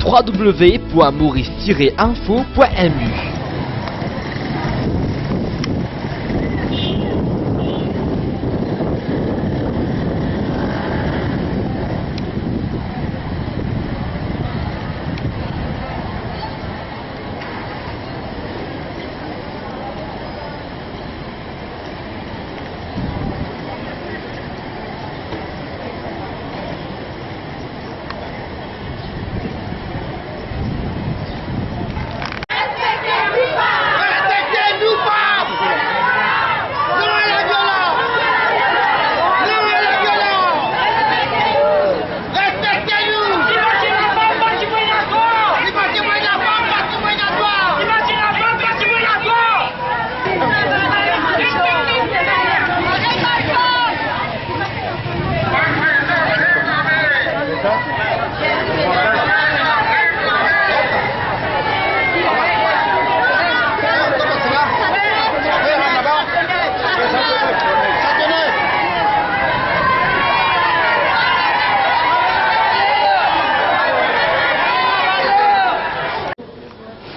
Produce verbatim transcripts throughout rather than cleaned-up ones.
trois W point maurice tiret info point M U.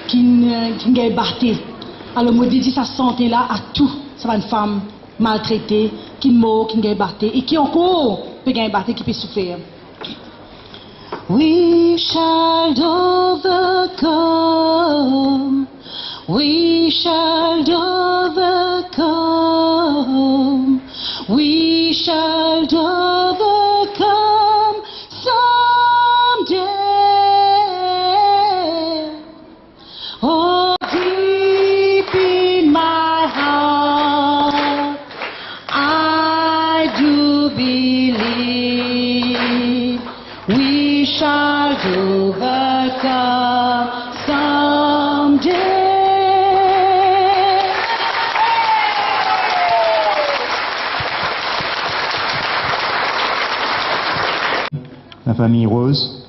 Kinn, kinn gagn bate. Alor, mo dedie sa sante la a tou sa bann fam maltrete, kinn mor, kinn gagn bate, e ki ankor pe gagn bate, ki pe soufer. We shall overcome. We shall overcome. We shall overcome someday. Oh, deep in my heart, I do believe we shall overcome someday. Lafami Rose,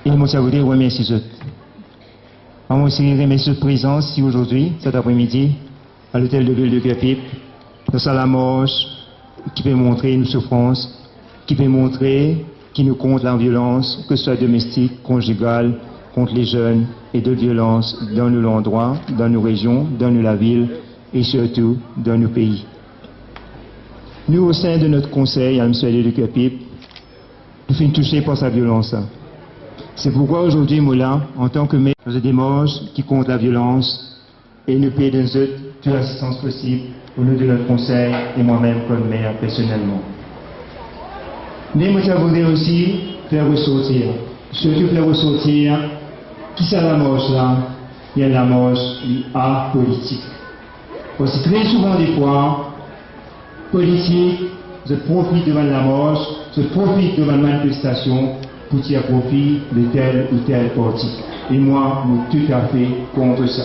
e mo ti a voudre remersie zot. Mo osi remersie zot prezans isi azordi, set apremidi, a Lotel de Vil de Curepipe, dan sa lamars ki pe montre nou soufrans, ki pe montre ki nou kont laviolans, ke swa domestik, konjigal, kont lezenn e dot violans dan nou landrwa, dan nou rezion, dan nou lavil e sirtou dan nou pei. Nou, o sein de not konsey, a Lotel de Vil de Curepipe, nou finn touse par sa violans la. Se pourkwa azordi mo la, antan ke mer, dan enn demars ki kont laviolans, e nou pe donn zot tou lasistans posib, o non de not konsey e mwa mem kom mer personelman. Me mo ti a voudre osi fer resortir, sirtou fer resortir ki sa lamars la, li enn lamars li apolitik. Parski tre souvan, defwa, politik, zot profit de bann lamars, zot profit de bann manifestasion pou tir profi de tel ou tel parti. E mwa, mo toutafe kont sa.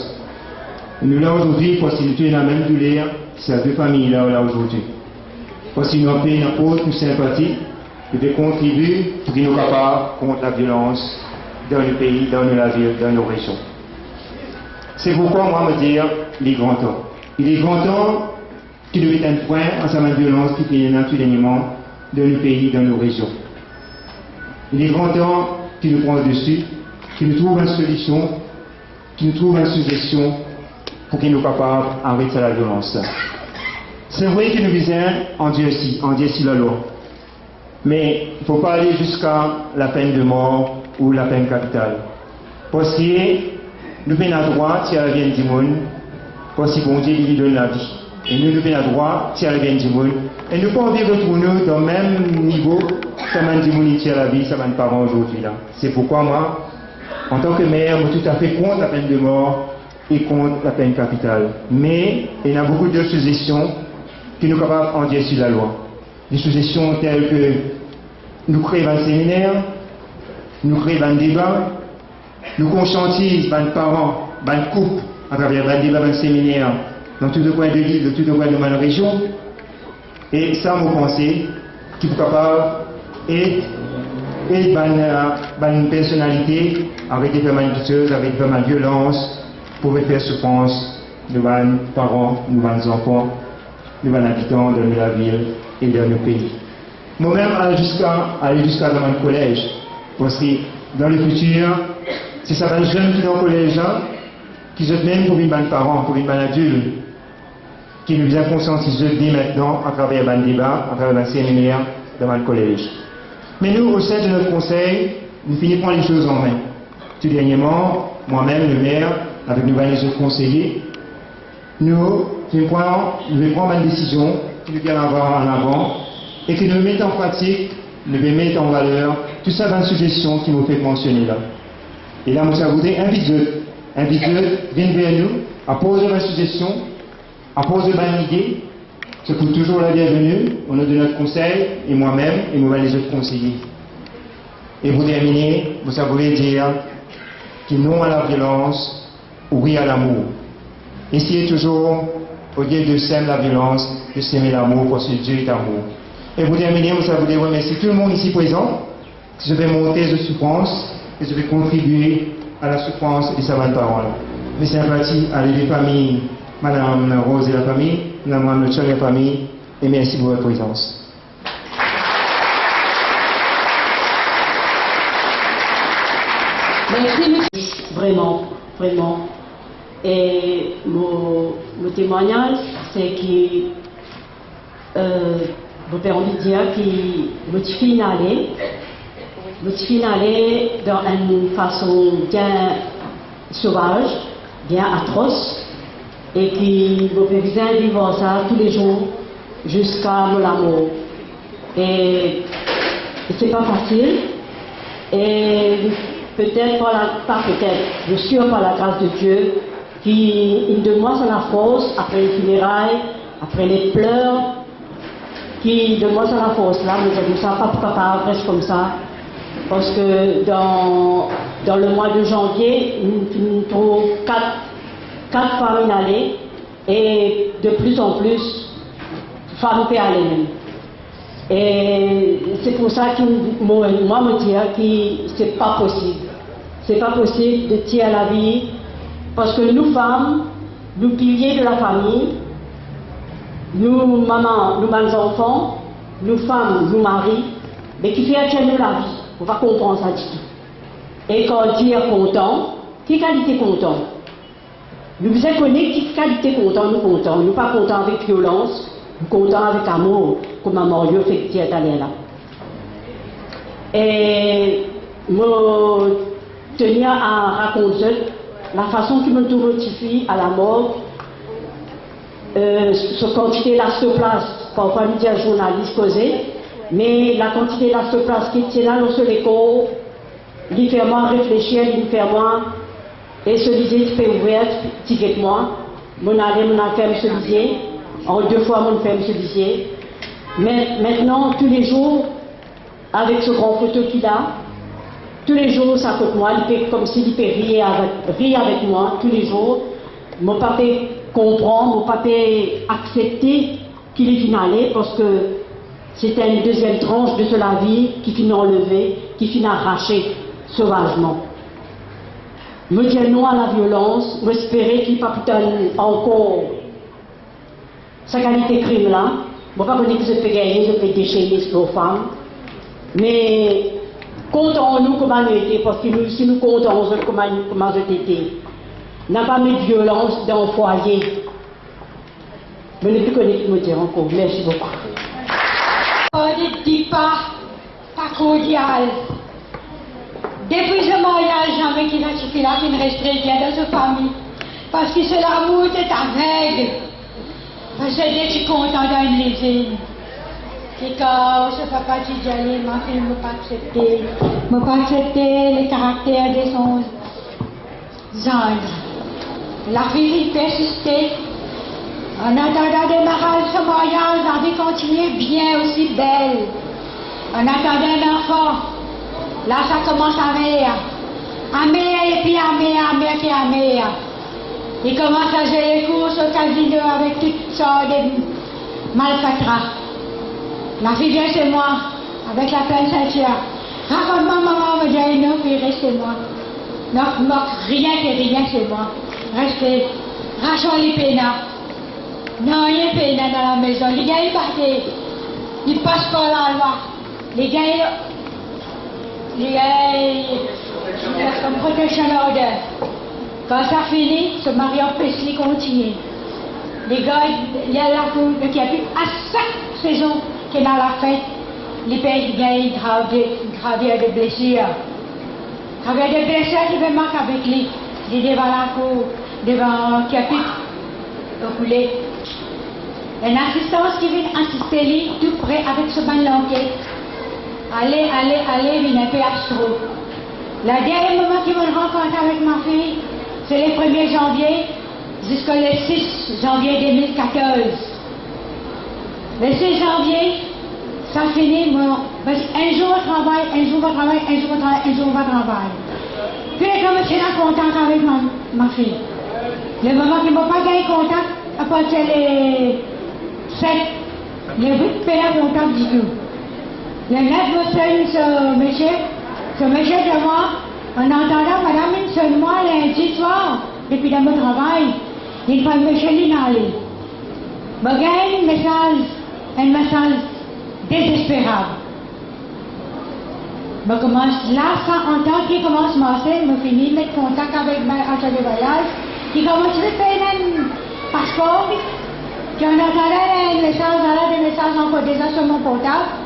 Nou la azordi, parski nou tou ena mem douler, sa de fami la, la azordi. Parski nou pe aport nou sinpati, nou pe kontribie pou ki nou kapav kont laviolans dan nou pei, dan nou lavil, dan nou rezion. Se pourkwa mwa, mo dir, li gran tan. Li gran tan ki nou met enn frin a sa bann violans ki finn ena tou dernieman dan nou pei, dan nou rezion. Li gran tan ki nou pran desi, ki nou trouv enn solision, ki nou trouv enn sizestion pou ki nou kapav aret sa laviolans la. Se vre ki nou bizin andirsi, andirsi lalwa. Me fo pa ale ziska lapenn de mor ou lapenn kapital. Parski nou pena drwa tir lavi enn dimoun, parski Bondie li, li donn lavi. E nou, nou pena drwa tir lavi enn dimoun. E nou pa anvi retrouv nou dan mem nivo sa bann dimoun ki tir lavi sa bann paran azordi la. Se pourkwa mwa, antan ke mer, mo toutafe kont lapenn de mor e kont lapenn kapital. Me ena boukou dot sizestion ki nou kapav andirsi lalwa. Dot sizestion tel ke nou kree bann seminer, nou kree bann deba, nou konsiantiz bann paran, bann koup, atraver bann deba, bann seminer, dan tou lekwin de lil, dan tou lekwin de bann rezion. E sa, mo panse ki pou kapav ed, ed bann, bann personalite aret de fer bann kiksoz, aret de fer bann violans, pou refer soufrans nou bann paran, nou bann zanfan, nou bann abitan dan nou lavil e dan nou pei. Mo mem al ziska, ale ziska dan bann kolez, parski Dan lefitir, se sa bann zenn ki dan kolez la, ki zot mem pou vinn bann paran, pou vinn bann adilt, ki nou bizin konsiantiz zot de mintnan atraver bann deba, atraver bann seminer dan bann kolez. Me nou, o sein de not konsey, nou fini pran lesoz an me. Tou dernieman, mwa mem, lemer, avek nou bann lezot konseye, nou finn pran, nou finn pran bann desizion ki nou pe ava an avan e ki nou pe met an pratik, nou pe met an valer tou sa bann sigestion ki mo fek mansione la. E la, mo ti a voudre invit zot, invit zot vinn ver nou, apoz bann sigestion, apoz bann lide, se pou touzour la bienveni, o non de not konsey, e mwa mem, e mo bann lezot konseye. E pou termine, mo ti a voudre dir ki non a laviolans, wi a lamour. Eseye touzour, olie de sem laviolans, de seme lamour, parski Die est amour. E pou termine, mo ti a voudre remersie tou lemonn isi prezan, ki zot pe montre zot soufrans, e zot pe kontribie a lasoufrans de sa bann paran la. Mes sympathies à les deux familles, Madame Rose et la famille, Madame Ramlochon et la famille, et merci pour votre présence. Mersi, mersi. Vreman, vreman. E mo, mo temwagnaz, se ki, euh, mo pe anvi dir ki mo ti finn ale, mo ti finn ale dan enn fason bien sovaz, bien atros, e ki mo pe bizin viv ar sa toulezour ziska mo lamor. E, e se pa fasil. E petet par la, pa petet, mo sir par lagras de Die, ki inn donn mwa sa lafors apre le fineray, apre le pler, ki donn mwa sa lafors la, mo dir koumsa, pa pou kapav res koumsa, parski dan, dan lemwa de zanvie, nou, nou trouv kat, kat fam inn ale, e de plus en plus, fam pe ale mem. E se pou sa ki mo, mwa, mo dir ki se pa posib. Se pa posib de tir lavi, parski nou fam, nou pilie de lafami, nou mama, nou bann zanfan, nou fam, nou mari, me ki fer tir nou lavi, mo pa konpran sa ditou. E kan dir kontan, ki kalite kontan? Nou bizin kone ki kalite kontan nou kontan. Nou pa kontan avek violans, nou kontan avek amour, kouma Mario fek dir taler la. E mo tenir a rakont zot lafason ki mo trouv mo tifi a lamorg, euh, so kantite elastoplas, parfwa nou dir zournalis koze, me lakantite elastoplas ki ti ena lor so lekor, li fer mwa reflesir, li fer mwa, e so lizie ti pe ouver, ti, ti get mwa. Mo'nn ale, mo'nn al ferm so lizie, an de fwa mo'nn ferm so lizie. Me, mintnan, toulezour, avek so gran foto ki la, toulezour sa kot mwa, li pe, koumsi li pe rir avek, rir avek mwa, toulezour. Mo pa pe konpran, mo pa pe aksepte ki li finn ale, parski se ti enn deziem trans de so lavi ki finn anleve, ki finn arase sovazman. Mo dir non a laviolans, mo espere ki pa pou tann ankor sa kalite krim la. Mo pa kone ki zot pe gagne, zot pe desene lor fam. Me kontan nou kouma nou ete, parski nou, si nou kontan zot kouma, kouma zot ete, napa met violans dan fwaye. Mo nepli kone ki mo dir ankor. Mersi boukou. Parle de pa, pa kordial. Depi so maryaz, zame ki sa tifi la finn res tre bien dan so fami. Parski so lamour ti aveg. Parski li ti kontan dan enn lezin. E kan so papa ti dir li, ma fille, mo pa aksepte. Mo pa aksepte le karakter de son zanz. Lafi li persiste. An atandan demaraz so maryaz, lavi kontinie bien osi bel. An atandan enn anfan, la sa koumans amer. Amer epi amer, amer ki amer. Li koumans a zwe kours o kazino avek tou sort de malfatra. Lafi vinn se mwa, avek laplenn sintir. Rakont mwa, mama, mo dir, non, finn res se mwa. Non, mok, rien ki rien se mwa. Reste, rason li pena. Nanye pena dan lamezon. Li gagn bate. Li pas par lalwa. Li gagn Li gagn, li gagn kom protection order. Kan sa fini, so mari anpes li kontigne. Li gard, li al lakour, li ti a sak sezon ki ena lafet, li pe gagn grav de, grav de blesir. Grav de blesir ki pe mark avek li, li devan lakour, devan kirpik, okoule. Enn asistan ki vinn asiste li tou pre avek so bann lanket. Ale, ale, ale, vinn inpe astro. Ladernie moman ki mo'nn rankont avek mafi, se le premie zanvie ziska le sis zanvie de mil katorz. Le sis zanvie, sa fini, mo, bas enn zour mo travay, enn zour mo travay, enn zour mo travay, enn zour mo travay. Touletan mo ti ena kontak avek ma, mafi. Lemoman ki mo pa gagn kontak, apartir le set, le wit pena kontak ditou. Le nef mo sonn so misie, so misie dir mwa, an atandan madam inn sonn mwa lindi swar, depi dan mo travay, inn fer misie linn ale. Mo gagn enn mesaz, enn mesaz dezesperab. Mo koumans, la sa antant ki koumans marse, mo fini met kontak avek bann azan de vwayaz, ki koumans fer enn paspor, ki an atandan enn mesaz, ala de mesaz ankor deza sur mo portab.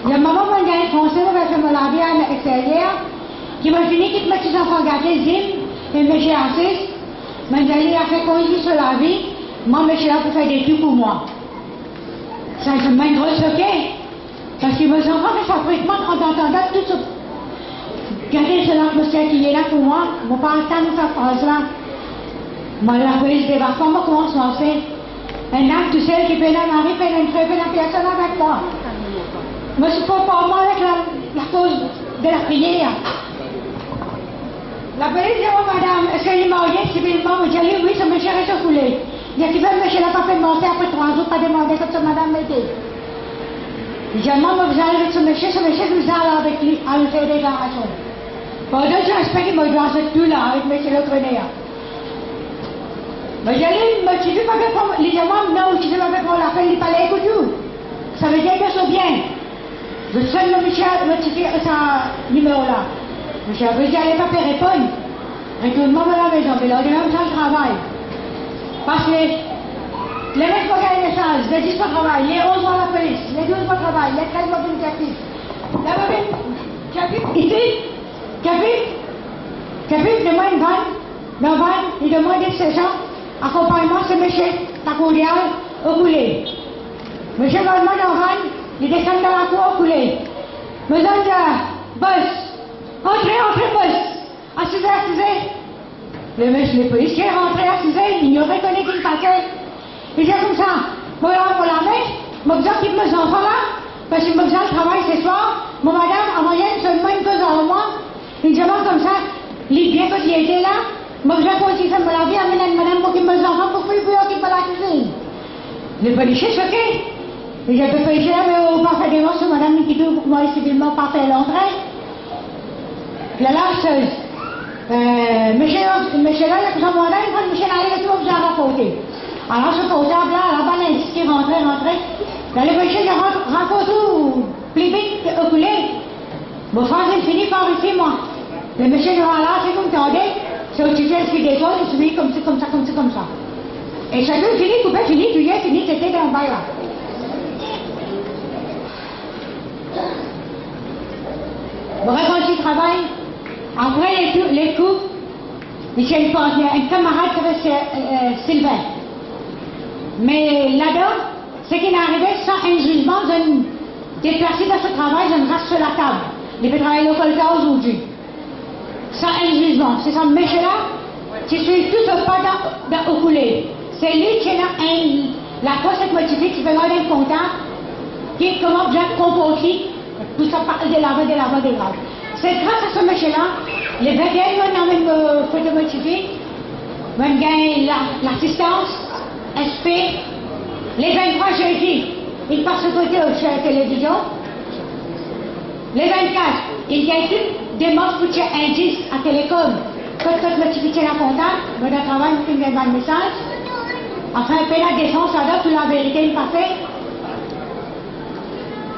Mo mama, mo gagn franse, mo pe fer mo lavi an exteryer, ki mo fini kit mo ti zanfan gate, Zim e misie Asis, mo dir li, li a fer koumsi so lavi, mwa misie la pou fer de tou pou mwa. Sa, sa, mo gro soke. Parski mo zanfan fer sa tretman, an atandan tou so, gade so latmosfer ki ena pou mwa, mo pa atann sa fraz la. Mo al lapolis de vwayaz, mo koumans marse. Enn akt tousel ki pena mari, pena frer, pena personn avek mwa. Mo siporte mwa avek la, lakoz de lapriyer. Lapolis dir mwa, "Madam, eski li marye sivilman?" Mo dir li, "Wi, so misie res okoule." Li dir, "Kifer misie la pa fer marse apre trwa zour, pa demande kot so madam ete?" Li dir mwa, "Mo bizin al avek so misie, so misie bizin al avek li, al fer deklarasion." Pardon, ti respek ki mo dwa zot tou la avek misie Lotrene la. Mo dir li, "Mo tifi pa pe pran," li dir mwa, "Non, ou tifi pa pe pran lapel, li pa le ekout ou. Savedir ki so bien." Zot sonn mo misie, mo tifi sa nimero la. Misie Abril dir li pa pe reponn. Retourn mwa mo lamezon, me landime mo al travay. Pas le, le nef mo gagn mesaz, le dis mo travay, le onz mo al lapolis, le douz mo travay, le trez mo vinn kirpik. La mo vinn kirpik isi, kirpik, kirpik, demann enn vann, dan vann, li demann enn sertan, akonpagn mwa so misie lakour deor, okoule. Misie gard mwa dan vann, li desann dan lakour, okoule. Mo dir, "Bos, antre, antre, bos. Asize, asize." Le misie, le polisie rantre asize, li inyore kone ki pase. Li dir koumsa, "Mo la, mo lame, mo bizin kit mo zanfan la, parski mo bizin al travay seswar, mo madam, amoyin, sonn mwa, inn koz ar mwa, inn dir mwa koumsa, li bien kot li ete la, mo bizin kontign fer mo lavi, amenn enn madam pou kit mo zanfan, pou, pou, pou okip mo lakizinn." Le polisie soke. Li dir, "Polisie la, me ou pa fer demars, madam, ki tou, mwa sivilman pa fer lantre." Lerla, eh, misie, misie la, li koumans mande, li koumans misie la, li tou bizin raporte. Ala so portab la, ala bann lindis ki rantre, rantre. La, le misie, li rant, rakont tou pli vit, okoule. Mo fraz inn fini par isi, mwa. Le misie, li dir mwa, "Ala, seki ou tande, se ou tifi, tifi detrwa, tifi koumsi, koumsa, koumsi, koumsa." E seki inn fini, koupe, fini, touye, fini, tete dan bay la. Mo rekontign travay. Apre le tou, le kou, li ti ena enn partner, enn kamarad ki apel, eh, Silvin. Me ladan, seki inn arive, sa enn zizman, zot inn deplas li dan so travay, zot inn ras so latab. Li pe travay Lokolta azordi. Sa enn zizman, se sa misie la, ti swiv tou so pa dan, dan okoule. Se li ki ena enn lapros ek mo tifi, ti pe gard enn kontak, ki kouma bizin konport li, pou sa pa al delavan, delavan, delavan. Se gras a so misie la, le vinteenn, mo'nn amenn mo, foto mo tifi, mo'nn gagn la, lasistans S P, le vinttrwa zedi, inn pas so foto lor televizion. Le vintkat, inn gagn tou demars pou tir indis a Telecom. Kot, kot mo tifi ti ena kontak, mo dan travay, mo finn gagn bann mesaz. Anfin, pena defans ladan, tou laverite inn pase.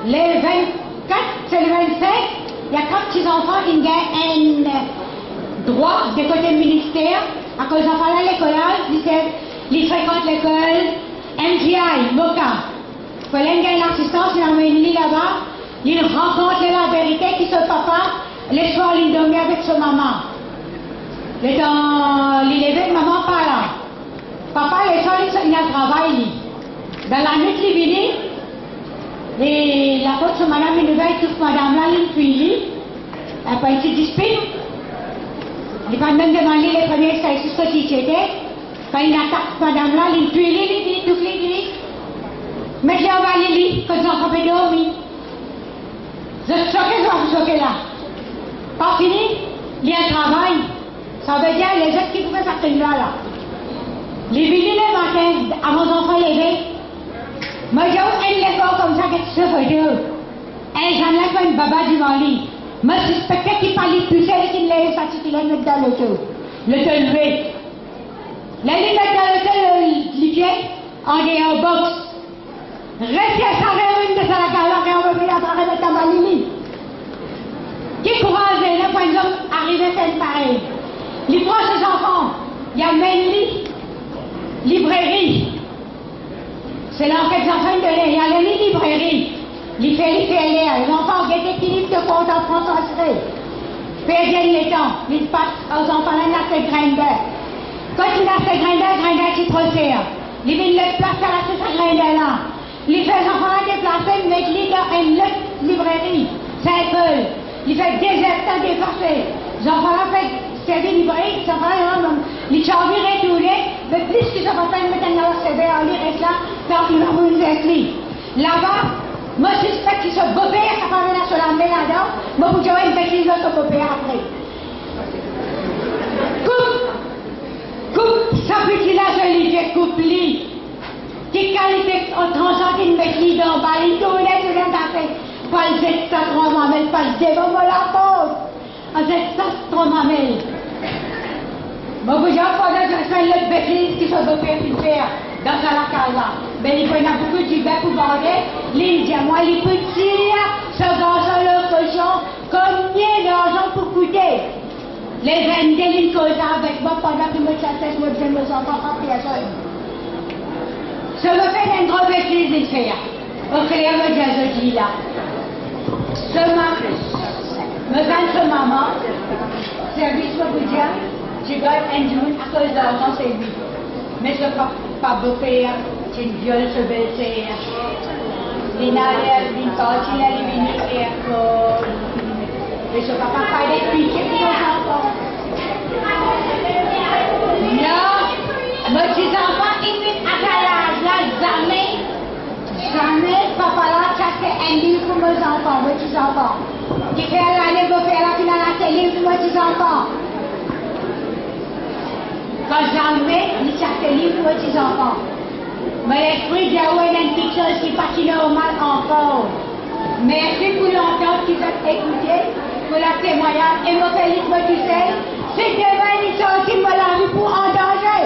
Le vintkat, se le vintsink, Li kat ti zanfan inn gagn enn drwa de kote minister, akoz zanfan la lekol al, li se, li frekant lekol M G I, Moka. Kan li gagn lasistans, li amenn li laba, li rakont li laverite ki so papa, leswar li dormi avek so mama. Letan li leve, mama pa la. Papa, leswar li, li al travay li. Dan lanwit li vini, e lakot so madam inn ouver, li trouv madam la, li touy li. Apre ti dispit, li pa mem demann li lepremie sesi kot li ti ete. Kan li atak madam la, li touy li, li vini, touy li, li vini. Met li anba lili, kot zanfan pe dormi. Zot soke, zot pa pou soke la. Pa fini, li al travay. Savedir lezot ki pou fer sa krim la la. Li vini lematin, avan zanfan leve. Mo dir ou, enn lekor koumsa, get so foto. Enn zann la, enn baba divan li. Mo sispekte ki pa li tousel ki lev sa ti kiler met dan loto. Loto lwe. Ler li met dan loto, li pie andeor box. Retir sa reounn de sa lakaz la, remet la, remet anba lili. Ki kouraz ena pou enn zom arive fer parey? Li pran so zanfan, li amenn li libreri. Se lanket zanfan inn done, li al li libreri. Li fer, li fer ler, zanfan gete ki liv to kontan pran, sa sre. Perdi enn letan, li pas ar zanfan la, inn aste grinder. Kan li aste grinder, grinder ti tro ser. Li vinn lot plas, al aste sa grinder la. Li fer zanfan la deplase, met li dan enn lot libreri, Saint-Paul. Li fer de zer deplase. Zanfan la fer servi libreri, zanfan la, li ti anvi retourne, me plis ki so papa inn met enn laver sever ar li, res la, tanki li pa pou vinn zet li. Laba, mo sispekte ki so boper kapav ena so lame ladan, mo pou dir ou enn betiz lor so boper apre. Koup, koup sa piti la zoli, koup li. Ki kalite transan ki'nn met li dan bal, li tourne, tourne, pase, pou al zet sa twa mamel, pas devan mo laport. Al zet sa twa mamel. Mo pou dir ou, pandan zot fer lot betiz ki so boper finn fer dan sa lakaz la. Me li pou ena boukou dibin pou vande, li dir mwa li pou tir so garson lor kosion, konbien larzan pou koute. Lezenn de linn koz avek mwa pandan ki mo ti al test mo deziem zanfan, pa personn. So mo fer enn gran betiz li fer. Okler mo dir zot li la. So ma-, mo zwenn so mama, servis mo pou dir, ti gagn enn dimoun akoz larzan se li. Me so pa-, pa boper, ti'nn viol so belser. Li'nn ale, li'nn parti, li vini ankor. E so papa pa ena pitie pou so zanfan. Non, mo ti zanfan, inn vinn a sa laz la, zame, zame papa la ti aste enn liv pou mo zanfan, mo ti zanfan. Kifer lane bofer la finn al aste liv pou mo ti zanfan? Kan zame li ti aste liv pou mo ti zanfan. Mo lespri dir ou ena enn kiksoz ki pa ti normal ankor. Mersi pou lantant ki zot ekoute, pou latemwagnaz, e mo felis mo tousel. Si demin li sorti, mo lavi pou an danze.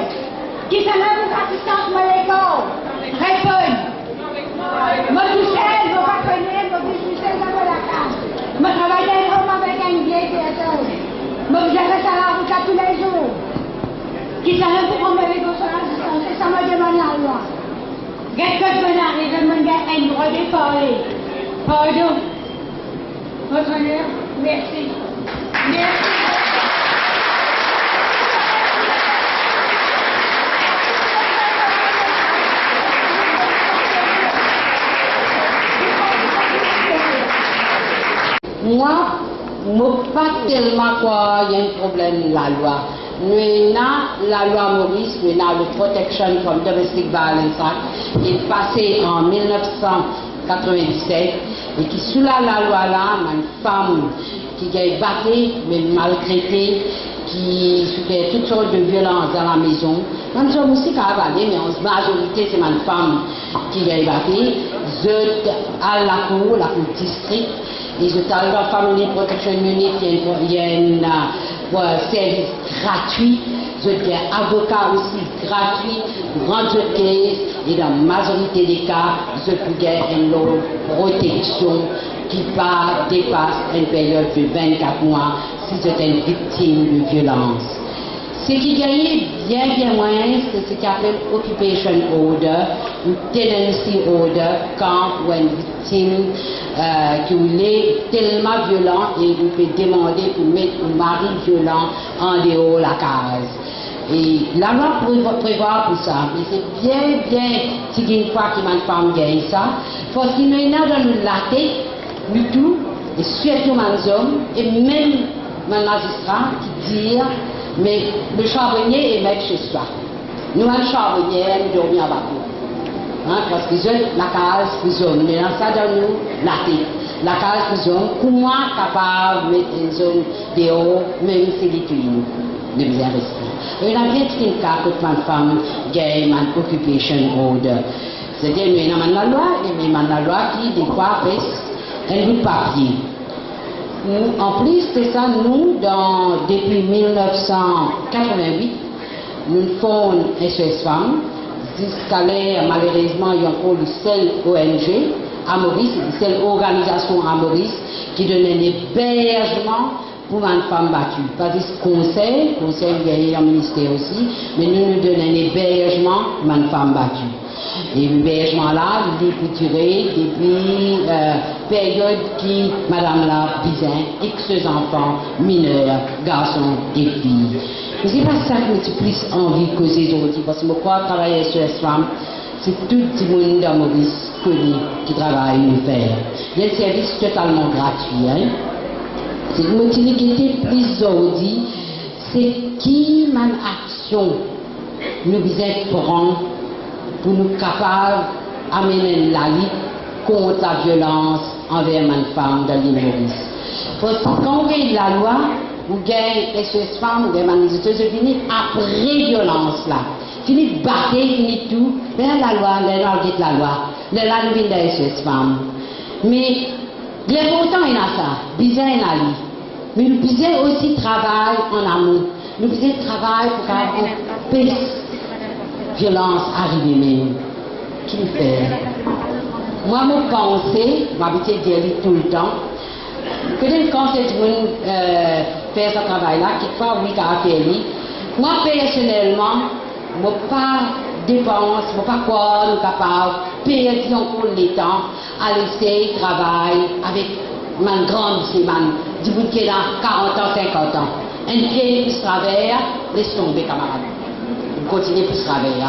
Kisannla pou asistans mo lekor? Reponn. Mo tousel, mo pa kone, mo biznis dan mo lakaz. Mo travay dan enn home avek enn vie personn. Mo bizin fer sa larout la toulezour. Kisannla pou pran mo lekor so asistans? Se sa mo demann lalwa. Get kot mo'nn arive, mo'nn gagn enn drwa de parle. Pardon. Votre Honneur, merci. Merci. Mwa, mo pa telman krwar ena enn problem lalwa. Nou ena lalwa Moris, nou ena le Protection from Domestic Violence Act, ki pase an mil nef san katrovin-diset, e ki sou la lalwa la, bann fam ki gagn bate, me maltrete, ki sibi tou sort de violans dan lamezon. Bann zom osi kapav ale, me an mazorite se bann fam ki gagn bate, zot al lakour, lakour distrik, e zot al dan Family Protection Unit, ena enn, ena enn, euh, servis gratwi, zot gagn avoka osi gratwi pou rant zot case, e dan mazorite de ka, zot pou gagn enn lord proteksion ki pa depas enn peryod de vennkat mwa si zot enn viktim de violans. Seki gagne bien, bien mwins, se seki apel occupation order ou tenancy order, kan ou enn viktim, eh, ki ou le telman violan e ou pe demande pou met ou mari violan andeor lakaz. E lalwa prevwa-, prevwar pou sa, me se bien, bien tigit fwa ki bann fam gagn sa, parski nou ena dan nou latet, nou tou, e sirtou bann zom, e mem bann mazistra ki dir, me le charbonnier est maître chez soi. Nou bann charbonnier, nou dormi anba pon. Hein, parski zot lakaz pou zom, nou ena sa dan nou latet. Lakaz pou zom, kouma kapav met enn zom deor, mem si li touy nou, li bizin reste. E ena bien tigit ka kot bann fam gagn bann occupation order. Setadir nou ena bann lalwa, e me bann lalwa ki defwa pes enn bout papie. Nou, anplis de sa, nou, dan, depi mil nef san katreven-wit, nou form S O S Fam. Ziska ler, malerezman, li ankor le sel O N G a Moris, le sel organizasion a Moris ki donn enn eberzman pou bann fam bati. Pa zis konsey, konsey nou gagne dan minister osi, me nou, nou donn enn eberzman bann fam bati. E eberzman la, li pou dire depi, eh, peryod ki madam la bizin ek so zanfan miner, garson ek fi. Me se pa sa ki mo ti plis anvi koze zordi, parski mo krwar travay S O S Fam, se tou dimoun dan Moris kone ki travay nou fer. Li enn servis totalman gratwi, hein. Seki mo ti inn gete plis zordi, se ki bann aksion nou bizin pran pou nou kapav amenn enn lalit kont laviolans anver bann fam dan Lil Moris. Parski kan ou gagn lalwa, ou gagn S O S Fam, ou gagn bann lezot, zot vini apre violans la. Fini bate, fini tou, me lalwa, ler nou al get lalwa, lerla nou vinn dan S O S Fam. Me linportan ena sa, bizin ena li. Me nou bizin osi travay an amon. Nou bizin travay pou kapav anpes violans arive mem. Ki nou fer? Mwa, mo panse, mo abitie dir li toultan, kouma kan se dimoun, eh, fer sa travay la, kikfwa wi, kapav fer li. Mwa, personelman, mo pa depans, mo pa krwar nou kapav perdi ankor letan al esey travay avek bann gran misie, bann dimoun ki ena karant an, sinkant an. Enn pie plis traver, les tonbe, kamarad. Kontigne plis traver.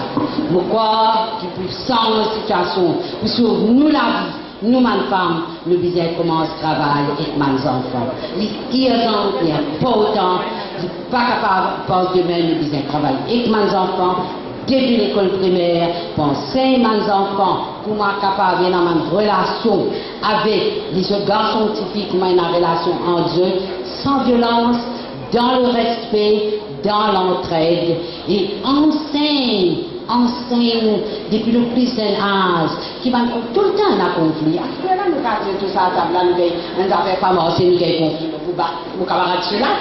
Mo krwar ki pou sanz sitiasion, pou sov nou lavi, nou bann fam, nou bizin koumans travay ek bann zanfan. Li irzan, li inportan, li pa kapav pans demin, nou bizin travay ek bann zanfan, depi lekol primer, pou ansegn bann zanfan kouma kapav ena bann relasion avek lezot garson, tifi, kouma ena relasion ant zot, san violans, dan le respe, dan lantred, e ansegn, ansegn depi le pli zenn az, ki bann, toultan ena konfli. Aster la nou kapav dir tou sa atab la, nou gagn, enn zafer pa marse, nou gagn konfli, mo pou bat mo kamarad sila,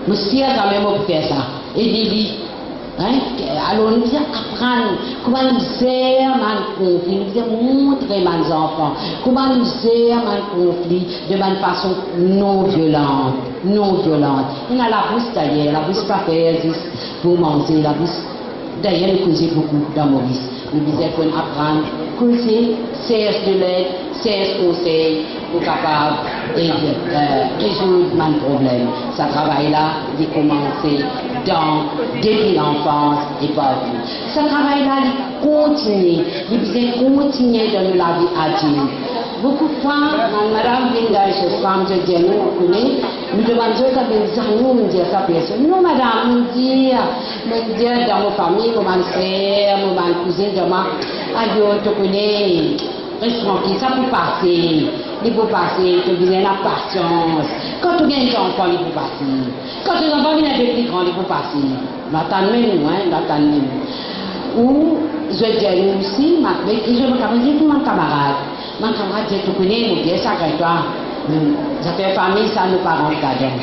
mo sir zame mo pou fer sa. E li, li, hein, alor nou bizin aprann kouma nou zer bann konfli, nou bizin montre bann zanfan kouma nou zer bann konfli de bann fason non violan, non violan. Ena labous dayer, labous pa fer zis pou manze, labous dayer nou koze boukou dan Moris. Nou bizin konn aprann koze, sers de led, sers konsey pou kapav ed, eh, rezoud bann problem. Sa travay la, li koumanse dan, depi lanfans e partou. Sa travay la, li kontigne, li bizin kontigne dan nou lavi adilt. Boukou fwa, bann madam vinn dan S O S Fam, zot dir nou, ou kone, nou demann zot, zot vinn dir nou, nou dir sa personn. Non, madam, nou dir, nou dir dan mo fami, mo bann frer, mo bann kouzinn, dir mwa, ayo, to kone, res trankil, sa pou pase, li pou pase, to bizin ena pasians. Kan to gagn zanfan, li pou pase. Kan to zanfan vinn inpe pli gran, li pou pase. Nou atann mem nou, hein, nou atann mem. Ou zot dir nou osi, ma, me, zot, mo kamarad, zot, mo kamarad. Bann kamarad dir, to kone, mo bien sagrin twa, hmm, zafer fami sa, nou pa rant ladan.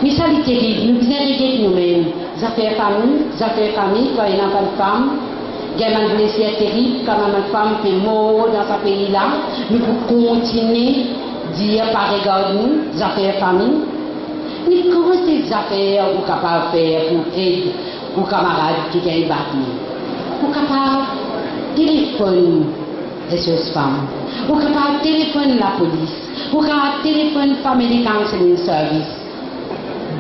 Me sa li terib, nou bizin reget noumem. Zafer fami, zafer fami, kan ena bann fam gagn bann blesir terib, kan bann fam pe mor dan sa pei la, nou pou kontigne dir pa regard nou, zafer fami, me kouma se zafer ou kapav fer pou ed ou kamarad ki gagn bate? Ou kapav telefonn S O S Fam, ou kapav telefonn lapolis, ou kapav telefonn Family Counselling Service.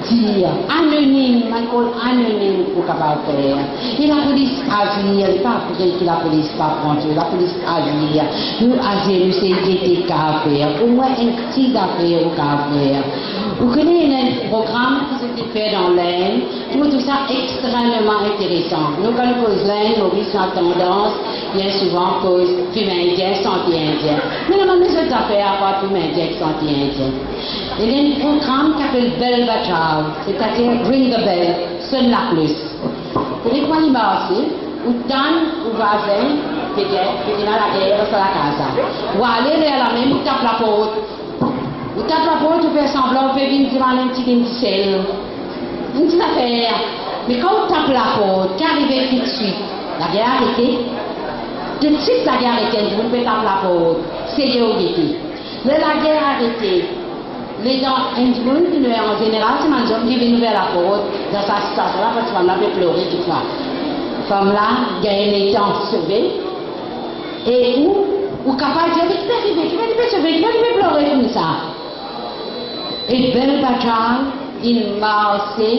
Dir, anonim, bann kor anonim ou kapav fer. E lapolis azir, li pa vre ki lapolis pa pran zot, lapolis azir. Nou azir, nou sey gete ki kapav fer. Omwin enn ti zafer ou kapav fer. Ou kone, ena enn program ki zot ti fer dan Lenn, mo trouv sa extrememan interesan. Nou, kan nou koz Lenn, Moris, nou tandans bien souvan koz fim indien, sante indien. Me ena bann lezot zafer apar fim indien ek sante indien. Ena enn program ki apel Bell Bajaw, setadir ring the bell, sonn laklos. Kone kouma li marse? Ou tann ou vwazin, petet, ki ena lager dan sa lakaz la. Ou ale ler la mem, ou tap laport. Ou tap laport, ou fer sanblan, ou pe vinn dimann enn tigit disel, enn ti zafer. Me kan ou tap laport, ki arive toutswit? Lager arete. Toutswit lager arete, enn dimoun pe tap laport. Serye ou gete. Ler lager arete, letan enn dimoun ki nou, an zeneral, se bann zom ki vinn ouver laport dan sa sitasion la, parski fam la pe plore toultan. Fam la gagn letan sove, e ou, ou kapav dir, "Me ki pe arive? Kifer li pe sove? Kifer li pe plore koumsa?" E Bell Bajaw inn marse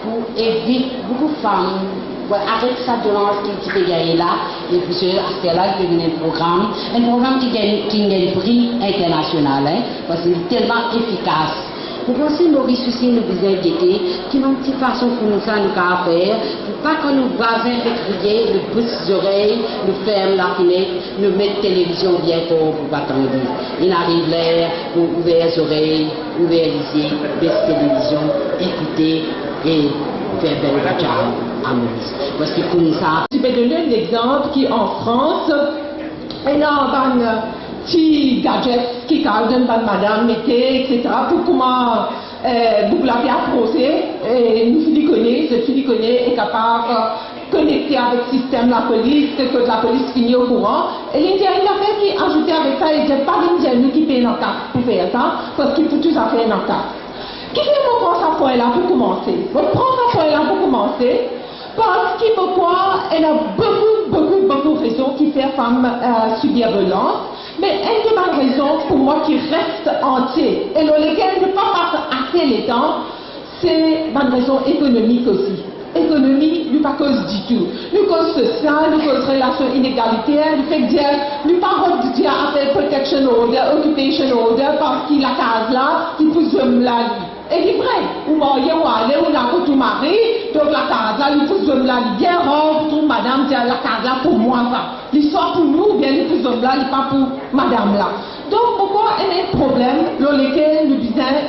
pou evit boukou fam, bon, aret sa violans ki ti pe gagne la, e pou se aster la, li pe vinn enn program, enn program ki gagn, ki gagn pri internasional, hein, parski li telman efikas. Mo panse Moris osi nou bizin gete ki bann ti fason koumsa nou kapav fer, pou pa kan nou vwazin pe kriye, nou bous zorey, nou ferm lafenet, nou met televizion bien for pou pa tande. Inn ariv ler pou ouver zorey, ouver lizie, bes televizion, ekoute e fer Bell Bajaw a Moris. Parski koumsa, ti pe donn enn lexanp ki an Frans, ena bann ti gadgets ki kapav donn bann madam mete, et cetera, pou kouma, eh, boug la pe aprose, e nou fini kone, zot fini kone, e kapav konekte avek sistem lapolis, kot lapolis fini okouran. E li dir enn zafer ki azoute avek sa, li dir, pa vinn dir nou ki pena kas pou fer sa, parski pou tou zafer ena kas. Kifer mo pran sa pwin la pou koumanse? Mo pran sa pwin la pou koumanse, parski mo krwar ena boukou, boukou, boukou rezon ki fer fam, eh, sibir violans. Me enn de bann rezon pou mwa ki res antie, e lor lekel nou pa pas ase letan, se bann rezon ekonomik osi. Ekonomi, nou pa koz ditou. Nou koz sosial, nou koz relasion inegaliter, nou fek dir, nou pa rod dir afer protection order, occupation order, parski lakaz la, li pou zom la li. E li vre, ou marye, ou ale, ou ena kot ou mari, donk lakaz la, li pou zom la li. Bien rar pou trouv madam dir, lakaz la pou mwa sa. Li swa pou nou, oubien li pou zom la, li pa pou madam la. Donk, mo krwar ena enn problem lor lekel nou bizin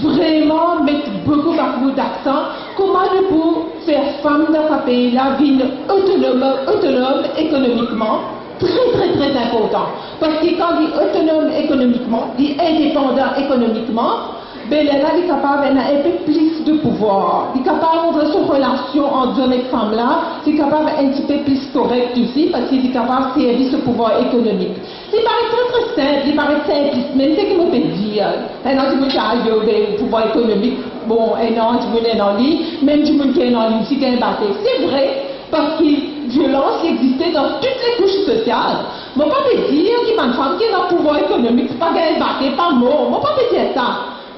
vreman met boukou, boukou daksan, kouma nou pou fer fam dan sa pei la vinn otonom, otonom ekonomikman, tre, tre, tre inportan. Parski kan li otonom ekonomikman, li indepandan ekonomikman, be lerla li kapav ena enpe plis de pouvwar. Li kapav montre so relasion ant zom ek fam la, li kapav enn tipe plis korek osi, parski li kapav servi so pouvwar ekonomik. Li paret tre, tre sinp, li paret sinplis, me seki mo pe dir, ena dimoun ki, "Ah, yo, be, pouvwar ekonomik, bon, ena dimoun ena li, mem dimoun ki ena li osi gagn bate." Se vre, parski violans li existe dan tou le kous sosial. Mo pa pe dir ki bann fam ki ena pouvwar ekonomik pa gagn bate, pa mor. Mo pa pe dir sa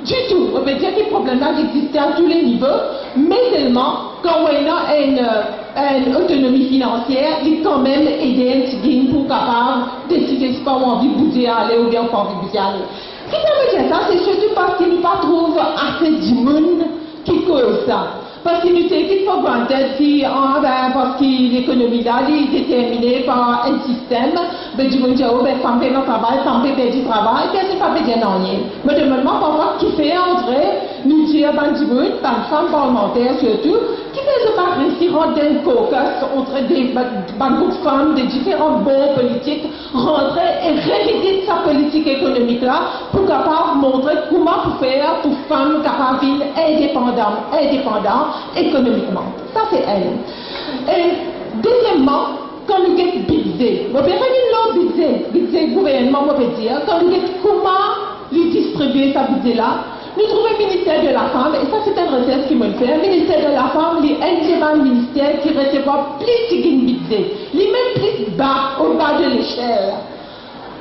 ditou. Mo pe dir ki problem la li existe a tou le nivo, me selman, kan ou ena enn, enn otonomi finansier, li kanmem ede enn tigit pou kapav deside si pa ou anvi bouze ale oubien ou pa anvi bouze ale. Kifer mo dir sa, se sirtou parski nou pa trouv ase dimoun ki koz sa. Parski nou take it for granted ki, ah, be, parski lekonomi la, li determine par enn sistem, be, dimoun dir, "Oh, be, fam pena travay, fam pe perdi travay, personn pa pe dir nanye." Mo demann mwa parfwa, kifer antre nou dir bann dimoun, bann fam parlmanter sirtou, kifer zot pa resi rant dan enn caucus antre de, bann, bann group fam de diferan bor politik, rantre e revizit sa politik ekonomik la pou kapav montre kouma pou fer pou fam kapav vinn indepandan, indepandan ekonomikman. Sa se enn. E dezieman, kan nou get bidze, mo pe revinn lor bidze, bidze gouvernman, mo pe dir, kan nou get kouma Li distribie sa bidze la. Nou trouve Minister de Lafam, e sa se enn resers ki mo'nn fer, Minister de Lafam, li enn de bann minister ki resevwar plis ki gagn bidze. Li mem pli ba, o ba de leshel.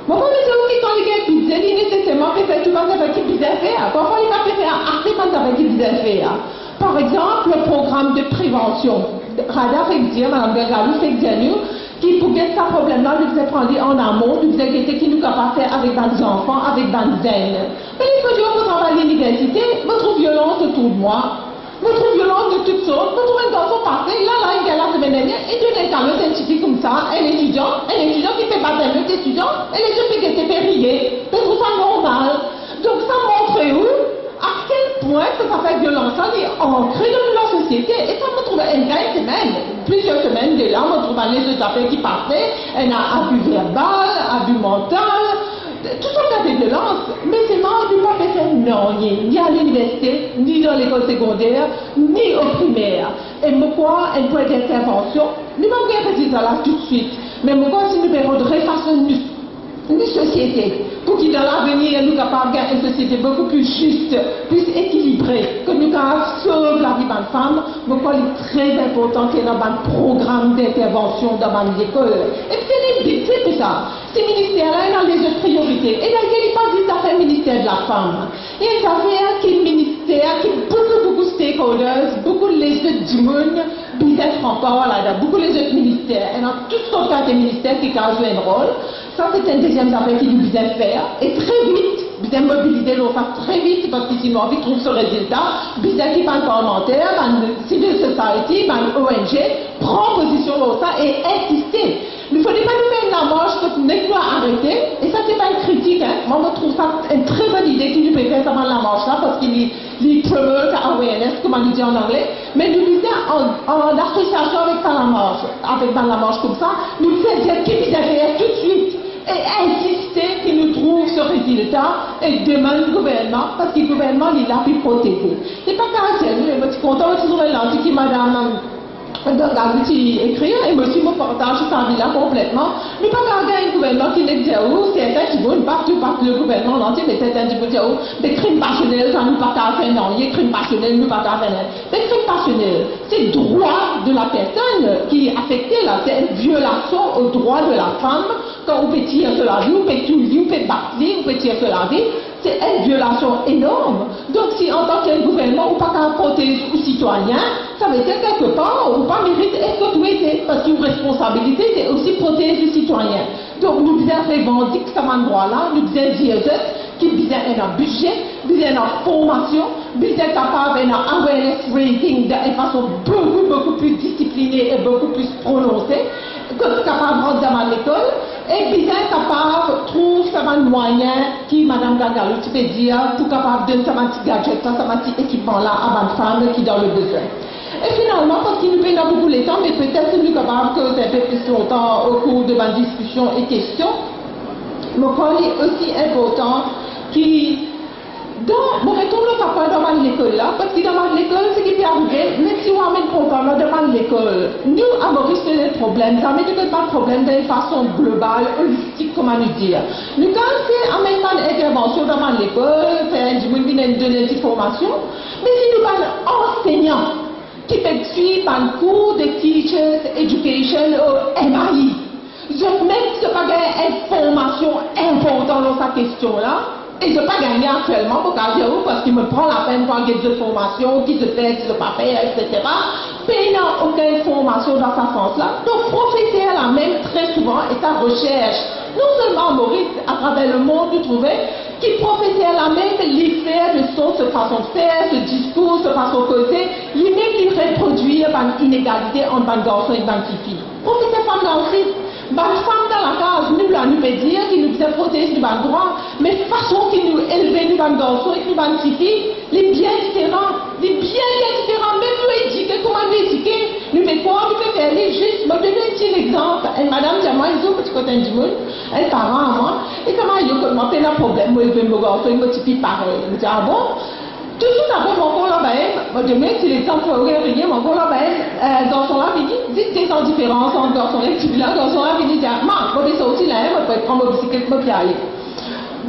Mo pa pe dir ki kan li gagn bidze, li neseserman pe fer tou bann zafer ki bizin fer. Parfwa, li pa pe fer ase bann zafer ki bizin fer. Par exanp, le program de prevansion. Rada fek dir, Madam Gangalou fek dir nou, ki pou get sa problem la, nou bizin pran li an amon, nou bizin gete ki nou kapav fer avek bann zanfan, avek bann zenn. Me letan mo travay liniversite, mo trouv violans otour de mwa. Mo trouv violans de tout sort. Mo trouv enn garson pase, la, la, enn gala semenn dernier, e donn enn kalo enn tifi koumsa, enn etidian, enn etidian ki pe bat enn lot etidian, e lezot pe gete, pe riye. Mo trouv sa normal. Donk, sa montre ou a kel pwin sa zafer violans la, li ankre dan nou lasosiete. E sa, mo trouv enn ka enn semenn, plizier semenn de la, mo trouv bann lezot zafer ki pase, ena abi verbal, abi mantal, tou sort de violans. Me selman, nou pa pe fer nanye, ni a liniversite, ni dan lekol segonder, ni o primer. E mo krwar enn pwin dintervansion, nou pa pou gagn rezilta la toutswit. Me mo krwar si nou pe rod refason nou nou sosiete, pou ki dan lavenir nou kapav gagn enn sosiete boukou pli zis, pli ekilibre, ki nou kapav sov lavi bann fam, mo krwar li tre inportan ki ena bann program dintervansion dan bann lekol. E ki ena enn bidze pou sa. Se minister la ena lezot priorite. E dan lekel li pa zis zafer Minister de Lafam. Li enn zafer ki minister, ki boukou, boukou stakeholders, boukou lezot dimoun bizin pran par ladan, boukou lezot minister, ena tou sort kalite minister ki kapav zwe enn rol. Sa se enn deziem zafer ki nou bizin fer, e tre vit, bizin mobilize lor sa tre vit, parski si nou anvi trouv so rezilta, bizin ki bann parlmanter, bann civil society, bann O N G pran pozision lor sa e insiste. Nou fode pa nou fer enn lamars kot nek nou arete, e sa se pa enn kritik, en. Mwa, mo trouv sa enn tre bon ide ki nou pe fer sa bann lamars la, parski li, li promote awareness, kouma nou dir an angle. Me nou bizin an, an asosiasion avek sa lamars, avek bann lamars koumsa, nou bizin dir ki bizin fer toutswit e insiste ki nou trouv so rezilta e demann gouvernman, parski gouvernman li la pou proteze. Se pa kapav sel nou, mo ti kontan, mo ti trouv enn lartik ki madam, Gangalou ti ekrir, e mo osi mo partaz sa avi la konpletman. Nou pa kapav gagn enn gouvernman ki nek dir ou, sertin dimoun, pa tou, pa le gouvernman antie, me sertin dimoun dir ou, be krim pasionel, sa nou pa kapav fer nanye, krim pasionel, nou pa kapav fer nanye. Be krim pasionel, se drwa de la personn ki afekte la, se enn violasion o drwa de la fam, kan ou pe tir so lavi, ou pe touy li, ou pe bat li, ou pe tir so lavi, se enn violasion enorm. Donk, si antan ki enn gouvernman, ou pa kapav protez ou sitwayin, savedir kelkepar, ou pa merit eski ou ete, parski ou responsabilite, se osi protez ou sitwayin. Donk, nou bizin revandik sa bann drwa la, nou bizin dir zot ki bizin ena bidze, bizin ena formasion, bizin kapav ena awareness raising dan enn fason boukou, boukou pli disipline e boukou pli prononse, kot kapav rant dan bann lekol, e bizin kapav trouv sa bann mwayin ki madam Gangalou ti pe dir, pou kapav donn sa bann ti gadget la, sa bann ti ekipman la a bann fam ki dan le bezwin. E finalman, parski nou pena boukou letan, me petet nou kapav koz enn pe pli lontan o kour de bann diskision e kestion, mo krwar li osi inportan ki Dan, mo retourn lor sa pwin dan bann lekol la, parski dan bann lekol, seki pe arive, mem si ou amenn progranm la dan bann lekol, nou, a Moris, nou ena problem, zame nou met bann problem dan enn fason global, olistik, kouma nou dir. Nou kapav amenn bann intervansion dan bann lekol, fer dimoun vinn donn enn ti formasion, me si nou bann ansegnan ki pe swiv bann kour de Teachers Education o M I E, zot mem zot pa gagn enn formasion inportan lor sa kestion la, e zot pa gagne aktielman, mo kapav dir ou, parski mo pran lapenn pou al get zot formasion, ki zot fer, ki zot pa fer, etsetera. Pena okenn formasion dan sa sans la. Donk, profeser la mem, tre souvan, e sa resers, non selman a Moris, atraver lemond, nou trouve ki profeser la mem, li fer de sort, so fason de fer, so diskour, so fason koze, li mem li reprodwir bann inegalite ant bann garson ek bann tifi. Profeser fam la osi, bann fam dan lakaz, nou la, nou pe dir ki nou bizin protez nou bann drwa, me fason ki nou elve nou bann garson ek nou bann tifi, li bien diferan, li bien, bien diferan. Mem nou edike, kouma nou edike, nou pe krwar nou pe fer li zis. Mo donn enn ti lexanp. Enn madam dir mwa, enn zour, mo ti kot enn dimoun, enn paran a mwa, e kouma li kot mwa, pena problem, mo elve mo garson ek mo tifi parey. Mo dir, ah bon? Touzour apre, mo ankor laba enn, mo donn enn ti lexanp, mo ankor laba enn, eh, garson la vini, zis de zan diferans ant garson ek tifi la, garson la vini dir, ma, mo pe sorti la, mo pe pran mo bisiklet, mo pe ale.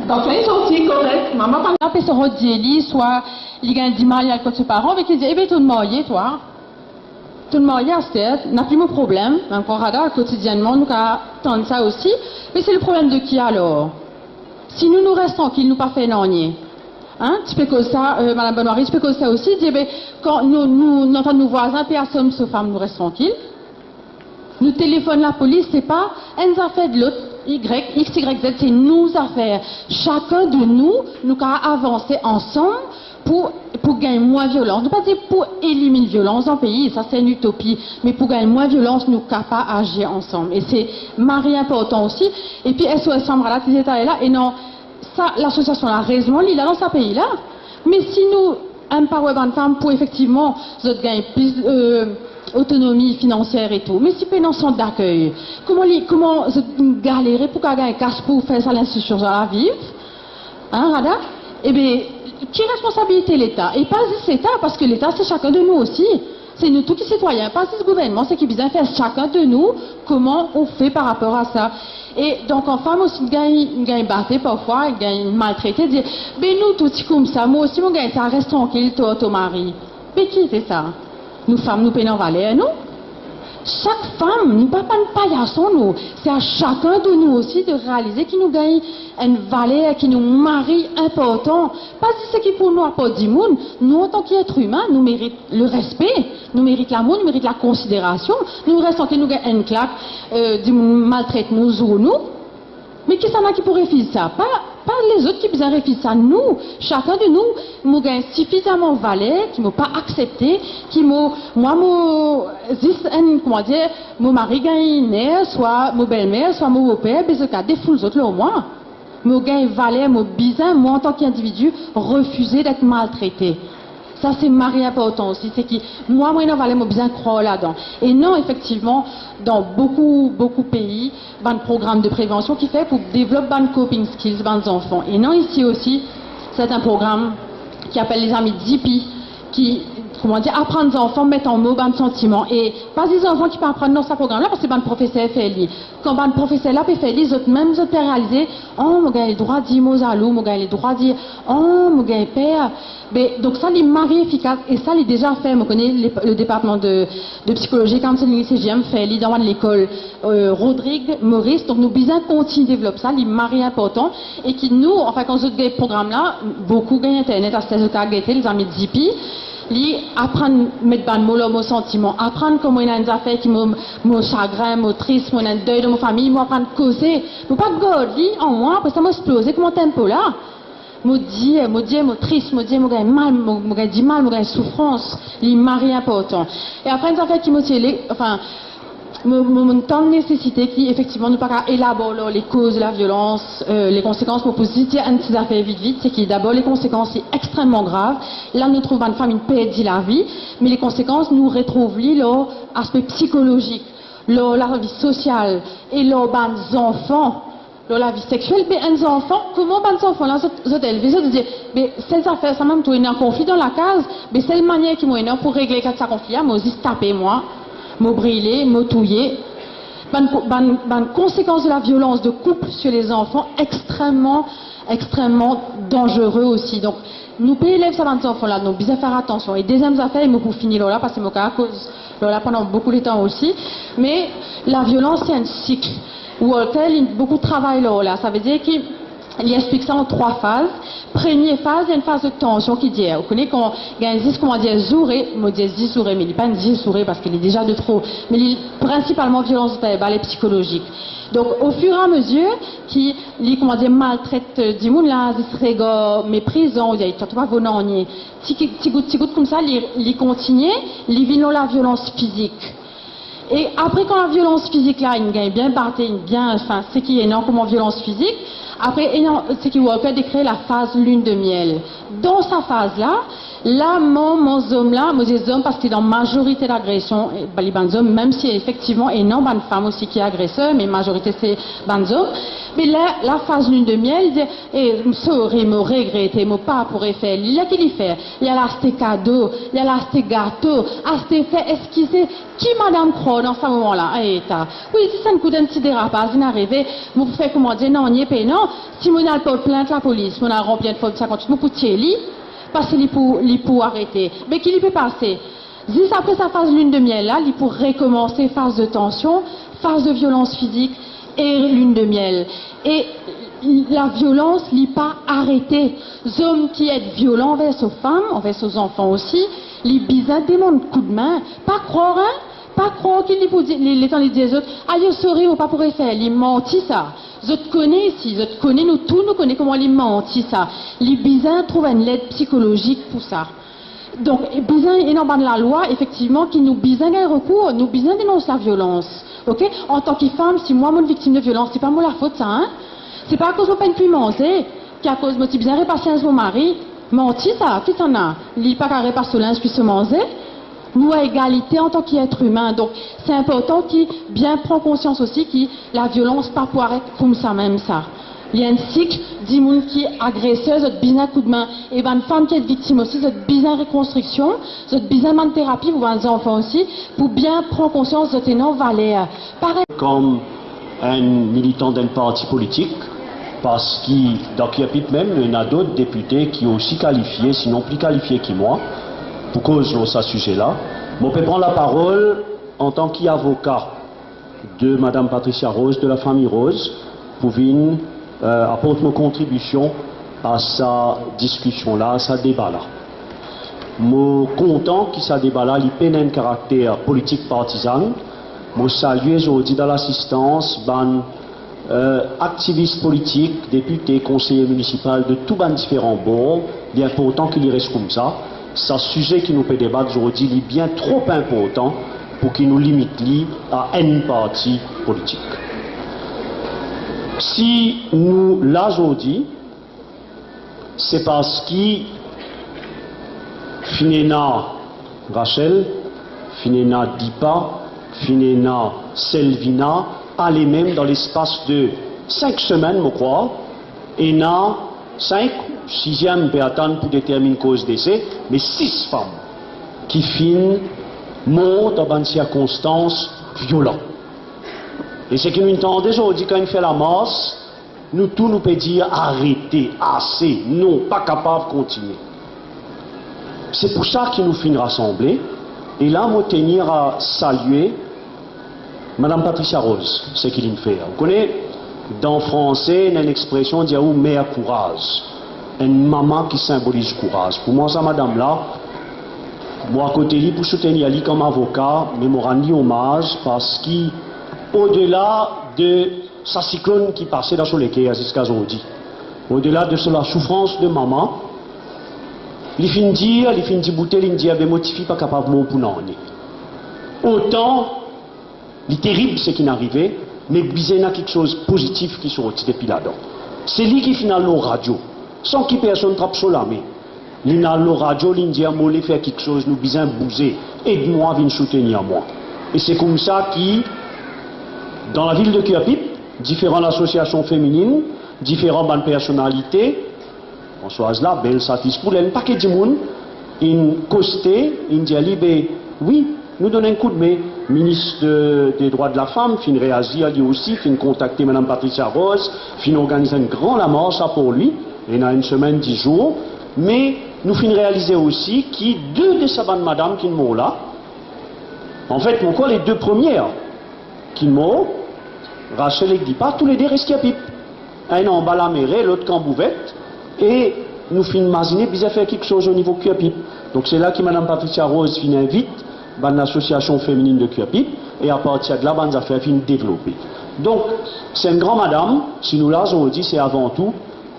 Parfè, li sorti korek, mama pa... Apre so rod dir li, swa li gagn dimal, li al kot so paran, avek li dir, "Ebe, to'nn marye, twa. To'nn marye aster, napa mo problem." Mem kan Rada, kotidienman, nou kapav tann sa osi. Me se le problem de ki alor? Si nou, nou res trankil, nou pa fer nanye. Hein? Ti pe koz sa, euh, Madam Benoît, ti pe koz sa osi, dir, be, kan nou, nou, nou antann nou vwazin pe asom so fam, nou res trankil. Nou telefonn lapolis, se pa enn zafer de lot, Y, X, Y, Z, se nou zafer. Sakenn de nou, nou kapav avanse ansam pou, pou gagn mwin violans. Nou pa dir pou eliminn violans dan pei, sa se enn itopi, me pou gagn mwin violans, nou kapav azir ansam. E se mari inportan osi. Epi S O S Femme Rada ti dir taler la, e non, sa, lasosiasion la, rezon li la dan sa pei la. Me si nou, enn pa we bann fam pou efektivman zot gagn plis, euh, otonomi finansier e tou. Me si pena sant dakey, kouma li, kouma zot galere pou kapav gagn kas pou fer sa linstitision la viv? Hein, Rada? Ebe, ki responsabilite Leta? E pa zis Leta, parski Leta se sakenn de nou osi. Se nou tou ki sitwayin, pa zis gouvernman, seki bizin fer sakenn de nou, kouma ou fer par rapor a sa. E donk, an fam osi, gagn, gagn bate parfwa, gagn maltrete, dir, "Be nou tou ti koumsa, mwa osi mo gagn sa, res trankil, to, to mari." Be ki se sa? Nou fam, nou pena valer, nou? Sak fam, nou pa bann payason, nou. Se a sakenn de nou osi de realize ki nou gagn enn valer, ki nou mari inportan. Pa zis seki pou nou aport dimoun, nou antan ki et imin, nou merit le respe, nou merit lamour, nou merit lakonsiderasion. Nou res trankil, nou gagn enn klak, euh, dimoun maltret nou, zour nou. Me kisannla ki pou refiz sa? Pa, pa lezot ki bizin refiz sa, nou, sakenn de nou, mo gagn sifizaman valer, ki mo pa aksepte, ki mo, mwa mo zis enn, kouma dir, mo mari gagn ner, swa mo belmer, swa mo boper, be zot kapav defoul zot lor mwa. Mo gagn valer, mo bizin, mwa antan ki individi, refize d'être maltraité. Sa se mari inportan osi, seki mwa, mo ena valer, mo bizin krwar ladan. E non, efektivman, dan boukou, boukou pei, bann program de prevansion ki fer pou devlop bann coping skills bann zanfan. E non, isi osi, sertin program ki apel Lezami Dipi, ki, kouma dir, aprann zanfan met an mo bann santiman. E pa zis zanfan ki pe aprann dan sa program la, parski bann profeser fer li. Kan bann profeser la pe fer li, zot mem zot pe realize, "Oh, mo gagn ledrwa dir mo zalou, mo gagn ledrwa dir, oh, mo gagn per." Be, donk sa, li mari efikas, e sa, li deza fer. Mo kone le, le departman de, de psikolozi, koumsa, li, C G M, fer li dan bann lekol, euh, Rodrig, Moris. Donk nou bizin kontign devlop sa, li mari inportan, e ki nou, anfin, kan zot gagn program la, boukou gagn internet, aster zot kapav gete, Lezami Dipi, li aprann met bann mo lor mo santiman, aprann kan mo ena enn zafer ki mo, mo sagrin, mo tris, mo ena enn dey dan mo fami, mo aprann koze. Mo pa gard li an mwa, apre sa mo exploze kouma tempo la. Mo dir, mo dir mo tris, mo dir mo gagn mal, mo, mo gagn dimal, mo gagn soufrans. Li mari inportan. E apre enn zafer ki mo ti le, anfin, mo, mo, mo tann nesesite ki efektivman nou pa kapav elabor lor lekoz de laviolans, euh, lekonsekans, mo pou zis dir enn ti zafer vit vit, seki dabor lekonsekans li extreman grav. La nou trouv bann fami perdi lavi, me lekonsekans nou retrouv li lor aspe psikolozik, lor lavi sosial e lor bann zanfan, lor lavi sexiel. Be enn zanfan, kouma bann zanfan la, zot, zot elve, zot dir, be sel zafer sa, mem tou ena konfli dan lakaz, be sel manier ki mo ena pou regle sa konfli la, mo zis tape mwa, mo brile, mo touye. Bann ko-, bann, bann konsekans de laviolans de koup sir lezanfan extreman, extreman danzere osi. Donk, nou pe elev sa bann zanfan la, nou bizin fer atansion. E deziem zafer, e mo pou fini lor la, parski mo kapav koz lor la pandan boukou letan osi, me laviolans se enn sik. Walker, li boukou travay lor la, savedir ki li explik sa an trwa faz. Premie faz, li enn faz de tansion ki dir. Ou kone kan gagn zis, kouma dir, zoure, mo dir zis zoure, me li pa enn zis zoure parski li deza de tro, me li prinsipalman violans verbal e psikolozik. Donk, ofiramezie ki li, kouma dir, maltret, euh, dimoun la, zis regar meprizan, ou dir, "Twa, to pa vo nanye." Ti, ti gout, ti gout koumsa, li, li kontigne, li vinn lor laviolans fizik. E apre, kan laviolans fizik la, inn gagn bien bate, inn bien, anfin, seki ena kouma violans fizik, apre, ena seki Walker dekrir lafaz lune de miel. Dan sa faz la, La, mo, mo zom la, mo dir zom parski dan mazorite lagresion, eh, ba, li bann zom, mem si efektivman ena bann fam osi ki agreser, me mazorite se bann zom. Me la, la faz linn de miel, li dir, eh, sorry, mo regrete, mo pa pou refer li. La ki li fer? Li al aste kado, li al aste gato, aste fer, eskize, ki madam krwar dan sa moman la? Eta. Wi, zis enn kou, enn ti derapaz, inn arive, mo pou fer kouma dir, nanye pena, si mo al port plint lapolis, mo al ranpli enn form sinkant-wit, mo pou tir li, parski li pou, li pou arete. Me ki li pe pase? Zis apre sa faz linn de miel la, li pou rekomanse faz de tansion, faz de violans fizik e linn de miel. E laviolans, li pa arete. Zom ki et violan anver so fam, anver so zanfan osi, li bizin demann koudme. Pa krwar, hein? Pa krwar ki li pou dir, li, letan li dir zot, "Ayo, sorry, mo pa pou refer li." Manti sa. Zot kone isi, zot kone, nou tou nou kone kouma li manti sa. Li bizin trouv enn led psikolozik pou sa. Donk, bizin ena bann lalwa, efektivman, ki nou bizin gagn rekour, nou bizin denons laviolans. Ok? Antan ki fam, si mwa mo viktim de violans, se pa mo lafot sa, hein? Se pa akoz mo pa'nn pli manze, ki akoz mo ti bizin repas linz mo mari. Manti sa, kisannla? Li pa kapav repas so linz, pli so manze? Nou a egalite antan ki et imin. Donk, se inportan ki bien pran konsians osi ki laviolans pa pou aret koumsa mem sa. Li enn sik, dimoun ki agreser, zot bizin koudme, e bann fam ki et viktim osi, zot bizin rekonstriksion, zot bizin bann terapi pou bann zanfan osi, pou bien pran konsians zot ena valer. Parey. Kom enn militan d'enn parti politik, parski dan CUAPIP mem, ena dot depite ki osi kalifie, sinon pli kalifie ki mwa, pou koz lor sa size la. Mo pe pran laparol antan ki avoka de Madam Patricia Rose, de lafami Rose, pou vinn, eh, aport mo kontribision a sa diskision la, a sa deba la. Mo kontan ki sa deba la, li pena enn karakter politik partizan. Mo salie zordi dan lasistans bann, eh, aktivis politik, depite, konseye minisipal de tou bann diferan bor. Li inportan ki li res koumsa. Sa size ki nou pe debat zordi, li bien tro inportan pou ki nou limit li a enn parti politik. Si nou la zordi, se parski finn ena Rachel, finn ena Dipa, finn ena Selvina, ale mem dan lespas de sink semenn, mo krwar, ena sink, siziem pe atann pou determinn koz dese, me sis fam ki finn mor dan bann sirkonstans violan. E seki nou tande zordi kan inn fer lamars, nou tou nou pe dir, "Arete, ase, non, pa kapav kontinie." Se pou sa ki nou finn rasanble, e la mo tenir a salie Madam Patricia Rose, seki linn fer. Ou kone, dan franse, ena enn expresion, dir ou mère courage. Enn mama ki sinboliz kouraz. Pou mwa, sa madam la, mo akote li pou soutenir li kom avoka, me mo rann li omaz, parski odela de sa siklonn ki pase dan so leker ziska zordi, odela de so lasoufrans de mama, li finn dir, li finn diboute, linn dir, "Be, mo tifi pa kapav mor pou nanye." Otan li terib seki inn arive, me bizin ena kiksoz pozitif ki sorti depi ladan. Se li ki finn al lor radio, san ki personn trap so lame. Linn al lor radio, linn dir, "Mo le fer kiksoz, nou bizin bouze, ed mwa, vinn soutenir mwa." E se koumsa ki, dan lavil de CUAPIP, diferan lasosiasion femininn, diferan bann personalite, Françoise Labelle, Satis Poulen, enn pake dimoun, inn koste, inn dir li, "Be wi, nou donn enn koudme." Minis de, de drwa de lafam finn reazir li osi, finn kontakte Madam Patricia Rose, finn organiz enn gran lamars apor li, ena enn semenn, dis zour, me nou finn realize osi ki de, de sa bann madam ki mor la, anfet, mo krwar le de premie ki mor, Rachel ek Dipa, toulede res CUAPIP. Enn anba lameri, lot Kan Bouvet, e nou finn mazine bizin fer kiksoz o nivo CUAPIP. Donk, se la ki Madam Patricia Rose finn invit bann lasosiasion femininn de CUAPIP, e apartir de la, bann zafer finn devlope. Donk, se enn gran madam, si nou la zordi, se avan tou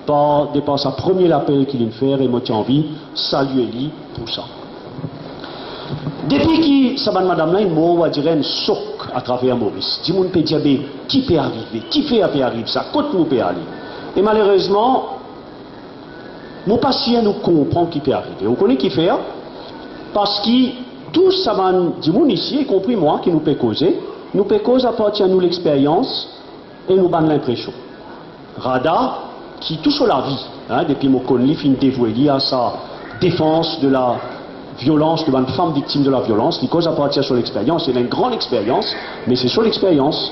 par, de par sa premie lapel ki linn fer, e mo ti anvi salie li pou sa. Depi ki sa bann madam la inn mor, ou a dire enn sok atraver Moris. Dimoun pe dir, "Be, ki pe arive? Kifer pe ariv sa? Kot nou pe ale?" E malerezman, Mo pa sir nou konpran ki pe arive. Ou kone kifer? Parski tou sa bann dimoun isi, e konpri mwa ki nou pe koze, nou pe koz apartir nou lexperyans e nou bann linpresion. Rada, ki tou so lavi, hein, depi mo konn li, finn devoue li a sa defans de la violans, de bann fam viktim de la violans, li koz apartir so lexperyans. Li ena enn gran lexperyans, me se so lexperyans.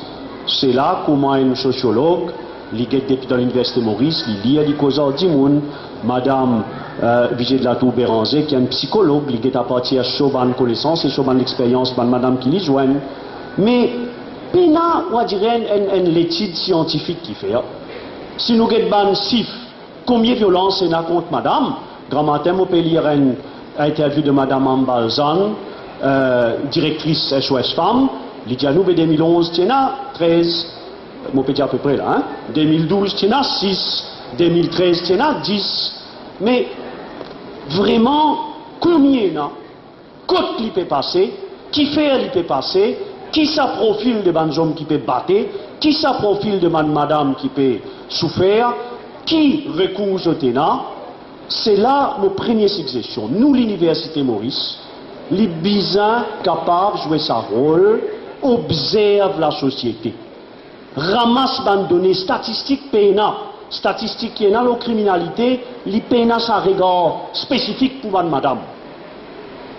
Se la kouma enn sosiolog, li get depi dan Liniversite Moris, li lir, li koz ar dimoun. Madam, euh, Vigie de la Tour Béranger, ki enn psikolog, li get apartir so bann konesans e so bann lexperyans bann madam ki li zwenn. Me pena, ou a dir, enn, enn, enn letid siantifik ki fer. Si nou get bann sif, konbien violans ena kont madam? Gramatin mo pe lir enn interview de madam Ambalzan, euh, direktris S O S Fam, li dir nou, be de mil onz ti ena trez, mo pe dir apepre la, hein, de mil douz ti ena sis, de mil trez ti ena dis, me vreman, konbien ena? Kot li pe pase, kifer li pe pase, ki sa profil de bann zom ki pe bate, ki sa profil de bann madam ki pe soufer, ki rekour zot ena? Se la mo premie sigzestion. Nou, Liniversite Moris, li bizin kapav zwe sa rol, obzerv lasosiete. Ramas bann done, statistik pena, statistik ki ena lor kriminalite, li pena sa regar spesifik pou bann madam.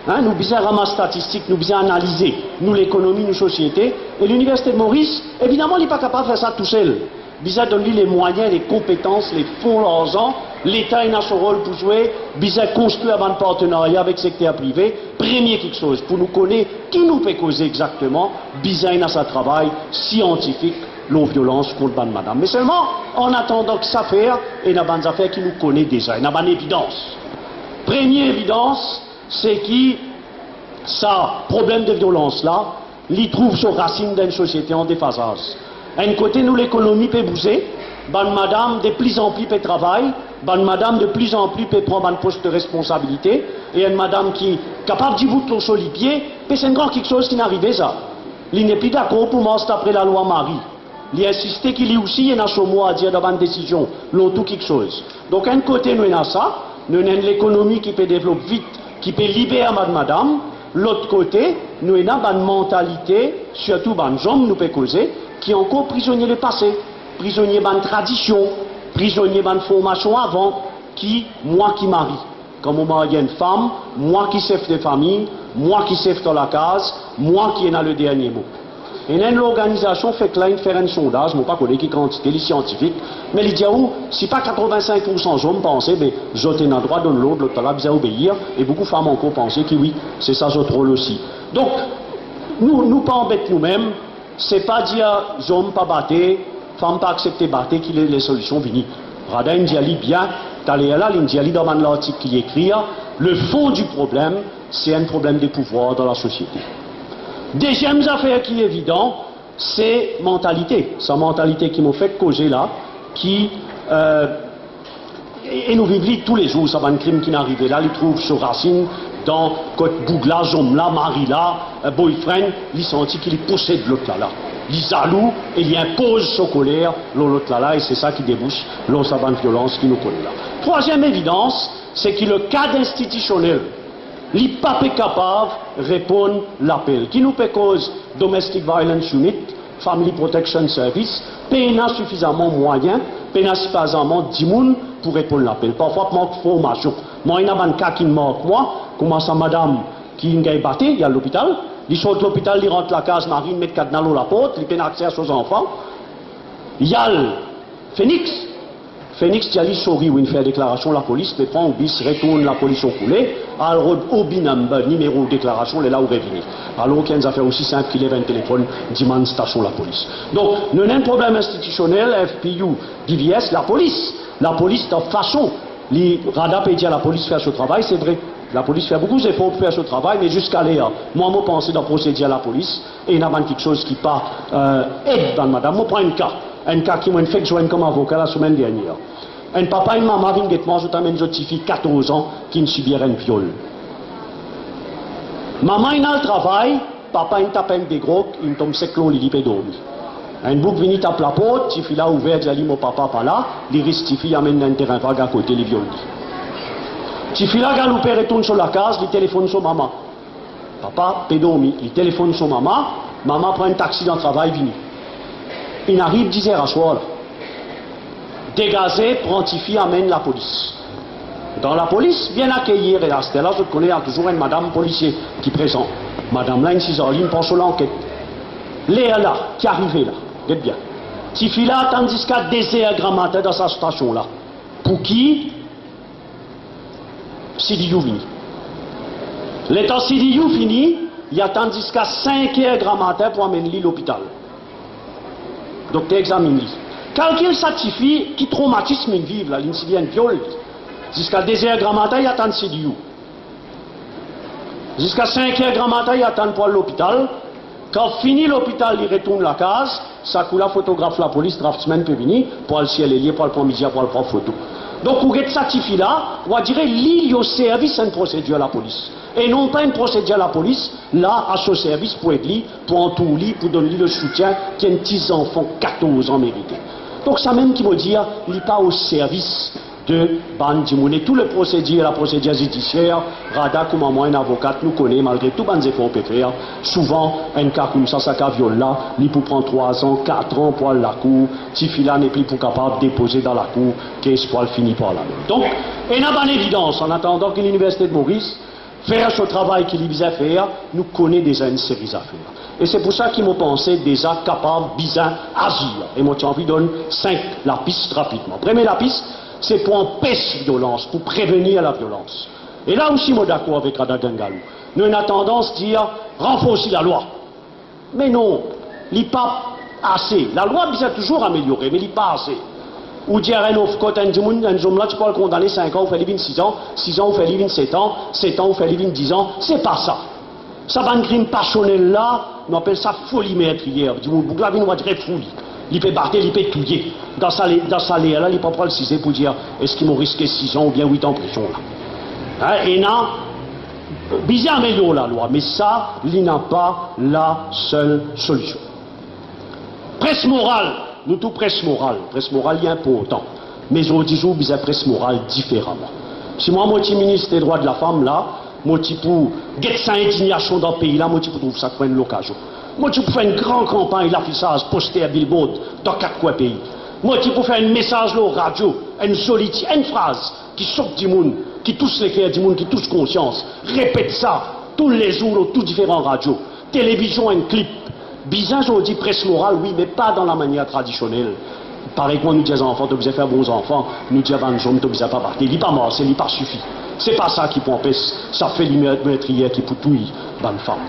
Hein, nou bizin ramas statistik, nou bizin analize nou lekonomi, nou sosiete, e Liniversite de Moris, evidaman, li pa kapav fer sa tousel. Bizin donn li lemwayin, lekonpetans, lefon, larzan, Leta ena so rol pou zwe, bizin konstrir bann partenarya avek sekter prive, premie kiksoz, pou nou kone ki nou pe koze exakteman, bizin ena sa travay siantifik lor violans kont bann madam. Me selman, an atandan ki sa fer, ena bann zafer ki nou kone deza, ena bann evidans. Premie evidans, se ki sa problem de violans la, li trouv so rasinn dan enn sosiete an defazaz. Enn kote, nou lekonomi pe bouze, bann madam de plizanpli pe travay, bann madam de plizanpli pe pran bann pos de responsabilite, e enn madam ki kapav dibout lor so lipie, pe se enn gran kiksoz ki'nn arive sa. Li nepli dakor pou mars dapre lalwa mari. Li insiste ki li osi ena so mo a dir dan bann desizion, lor tou kiksoz. Donk, enn kote nou ena sa, nou ena enn lekonomi ki pe devlop vit, ki pe liber bann madam, lot kote, nou ena bann mantalite, sirtou bann zom nou pe koze, ki ankor prizonie lepase, prizonie bann tradision, prizonie bann formasion avan, ki mwa ki mari. Kan mo marye enn fam, mwa ki sef de fami, mwa ki sef dan lakaz, mwa ki ena le dernie mo. Ena enn lorganizasion, fek la, inn fer enn sondaz, mo pa kone ki kantite, li siantifik, me li dir ou, si pa katrevinsenk poursan zom panse, be, zot ena drwa donn lord, lot la bizin obeir, e boukou fam ankor panse ki wi, se sa zot rol osi. Donk, nou, nou pa anbet noumem, se pa dir zom pa bate, fam pa aksepte bate ki le, lesolision vini. Rada inn dir li bien, taler la, li'nn dir li dan bann lartik ki li ekrir, le fon di problem, se enn problem de pouvwar dan lasosiete. Deziem zafer ki evidan, se mantalite. Sa mantalite ki mo fek koze la, ki, euh, e, e nou viv li toulezour, sa bann krim ki'nn arive la, li trouv so rasinn dan kot boug la, zom la, mari la, euh, boyfriend, li santi ki li posed lot la la. Li zalou e li inpoz so koler lor lot la la, e se sa ki debous lor sa bann violans ki nou kone la. Trwaziem evidans, se ki le kad institisionel, li pa pe kapav reponn lapel. Ki nou pe koz Domestic Violence Unit, Family Protection Service, pena sifizaman mwayin, pena sifizaman dimoun pou reponn lapel. Parfwa mank formasion. Mwa ena bann ka ki'nn mark mwa, kouma sa madam ki'nn gagn bate, li al lopital, li sort lopital, li rant lakaz, mari inn met kadna lor laport, li pena akse a so zanfan. Li al Phoenix, Phoenix dir li, sori, ou inn fer deklarasion lapolis, pe pran ou bis, retourn lapolis ou koule, al rod ou B number, nimero deklarasion, lerla ou revini. Alor ki enn zafer osi sinp ki lev enn telefonn, dimann stasion lapolis. Donk, nou ena enn problem institisionel, F P U, D V S, lapolis. Lapolis dan fason li, Rada pe dir lapolis fer so travay, se vre. Lapolis fer boukou zefor pou fer so travay, me ziska ler, mwa, mo panse dan prosedir lapolis, ena bann kiksoz ki pa, euh, ed bann madam. Mo pran enn ka, enn ka ki mo'nn fek zwenn kom avoka lasemenn dernie. Enn papa, enn mama vinn get mwa, zot amenn zot tifi katorz an ki'nn sibir enn viol. Mama inn al travay, papa inn tap enn de grog, inn tom sek lor lili, pe dormi. Enn boug vini tap laport, tifi la ouver, dir li, "Mo papa pa la," li ris tifi, amenn dan enn terin vag akote, li viol li. Tifi la galoupe retourn so lakaz, li telefonn so mama. Papa pe dormi, li telefonn so mama, mama pran enn taxi dan travay, vini. Inn ariv dizer aswar la. Degaze, pran tifi, amenn lapolis. Dan lapolis, bien akeyi, e aster la, zot kone, ena touzour enn madam polisie ki prezan. Madam la inn sizar, li inn pran so lanket. Ler la, ki arive la, get bien. Tifi la atann ziska de zer gramatin dan sa stasion la. Pou ki C D U vini. Letan C D U fini, li atann ziska sink er gramatin pou amenn li lopital. Dokter examinn li. Kalkil sa tifi ki tromatism linn viv la, linn sibi enn viol li. Ziska de zer gramatin, li atann C D U. Ziska sink er gramatin, li atann pou al lopital. Kan fini lopital, li retourn lakaz, sa kou la fotograf lapolis, draftsman pe vini, pou al sirle li, pou al pran mizi, pou al pran foto. Donk, ou get sa tifi la, ou a dire li, li o servis enn prosedir lapolis. E non pa enn prosedir lapolis la a so servis pou ed li, pou antour li, pou donn li le soutien ki enn ti zanfan katorz an merite. Donk, samem ki mo dir, li pa o servis de bann dimoun. E tou le prosedir, la prosedir zidisier, RADA kouma mwa enn avokat, nou kone, malgre tou bann zefor pe fer, souvan, enn ka koumsa, sa ka viol la, li pou pran trwa an, kat an pou al lakour, tifi la nepli pou kapav depoze dan lakour, kes pou al fini par lamem. Donk, ena bann evidans, an atandan ki Liniversite de Moris fer so travay ki li bizin fer, nou kone deza enn seri zafer. E se pou sa ki mo panse deza kapav bizin azir. E mo ti anvi donn sink lapis rapidman. Premie lapis, se pou anpes violans, pou prevenir laviolans. E la osi, mo dakor avek RADA Gangalou. Nou ena tandans dir, ranforsi lalwa. Me non, li pa ase. Lalwa bizin touzour ameliore, me li pa ase. Ou dir enn ofkot, enn dimoun, enn zom la, ti pou al kondane sink an, ou fer li vinn siz an, siz an, ou fer li vinn set an, set an, ou fer li vinn diz an. Se pa sa. Sa bann krim pasionel la, nou apel sa foli mertriyer. Dimoun, boug la vinn, ou a dire fou li. Li pe bate, li pe touye. Dan sa le-, dan sa ler la, li pa pou al size pou dir, eski mo riske siz an oubien wit an prizon la? Hein, ena bizin amelior lalwa, me sa, li napa lasel solision. Pres moral, nou tou pres moral. Pres moral, li inportan. Me zordi zour, bizin pres moral diferaman. Si mwa, mo ti minis de drwa de lafam la, mo ti pou get sa indignasion dan pei la, mo ti pou trouv sa kouma enn lokazion. Mo ti pou fer enn gran kanpagn lafisaz, poster, billboard, dan kat kwin pei. Mo ti pou fer enn mesaz lor radio, enn zoli ti, enn fraz ki sot dimoun, ki tous leker dimoun, ki tous konsians. Repet sa toulezour lor tou diferan radio, televizion, enn klip. Bizin zordi pres moral, wi, me pa dan lamanier tradisionel. Parey kouma nou dir zanfan, to bizin fer bon zanfan, nou dir bann zom, to bizin pa bate. Li pa marse, li pa sifi. Se pa sa ki pou anpes sa foli mer-, mertriyer ki pou touy bann fam.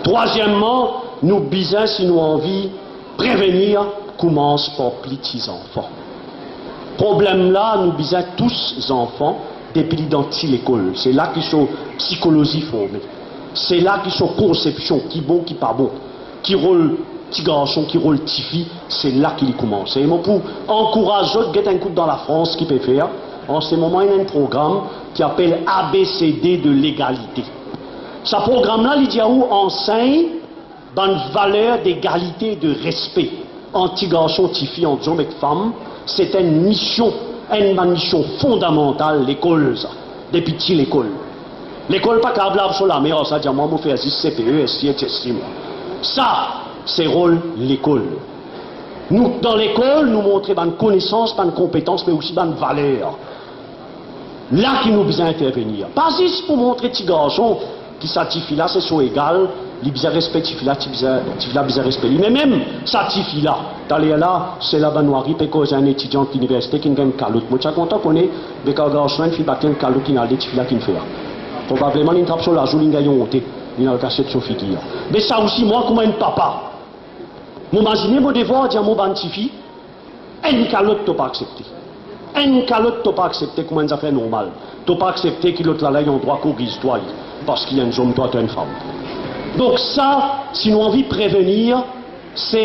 Trwazieman, nou bizin, si nou anvi prevenir, koumans par pli ti zanfan. Problem la, nou bizin tous zanfan depi li dan ti lekol. Se la ki so psikolozi forme. Se la ki so konsepsion, ki bon, ki pa bon, ki rol ti garson, ki rol tifi, se la ki li koumanse. E mo pou ankouraz zot, get enn kout dan Lafrans ki pe fer. An se moman, ena enn program ki apel A B C D de legalite. Sa program la, li dir ou ansegn bann valer degalite, de respe ant ti garson, tifi, ant zom ek fam, se enn mision, enn bann mision fondamantal lekol sa, depi ti lekol. Lekol pa kapav lav so lame, ar sa, dir mwa, mo fer zis C P E, S C, et cetera mwa. Sa, se rol lekol. Nou, dan lekol, nou montre bann konesans, bann konpetans, me osi bann valer. La ki nou bizin intervenir. Pa zis pou montre ti garson ki sa tifi la se so egal, li bizin respe tifi la, ti bizin, tifi la bizin respe li. Me mem sa tifi la, taler la, se la bann nwari pe koz enn etidian liniversite ki'nn gagn kalot. Mo ti a kontan kone, be kan garson la inn fini bat li, enn kalot ki'nn al de tifi la ki'nn fer. Probableman li'nn trap so lazou, li'nn gagn onte, li'nn al kasiet so figir. Me sa osi, mwa kouma enn papa, mo mazine mo devwar dir mo bann tifi, enn kalot to pa aksepte. Enn kalot to pa aksepte kouma enn zafer normal. To pa aksepte ki lot la, la, li an drwa koriz twa li, parski li enn zom, twa to enn fam. Donk sa, si nou anvi prevenir, se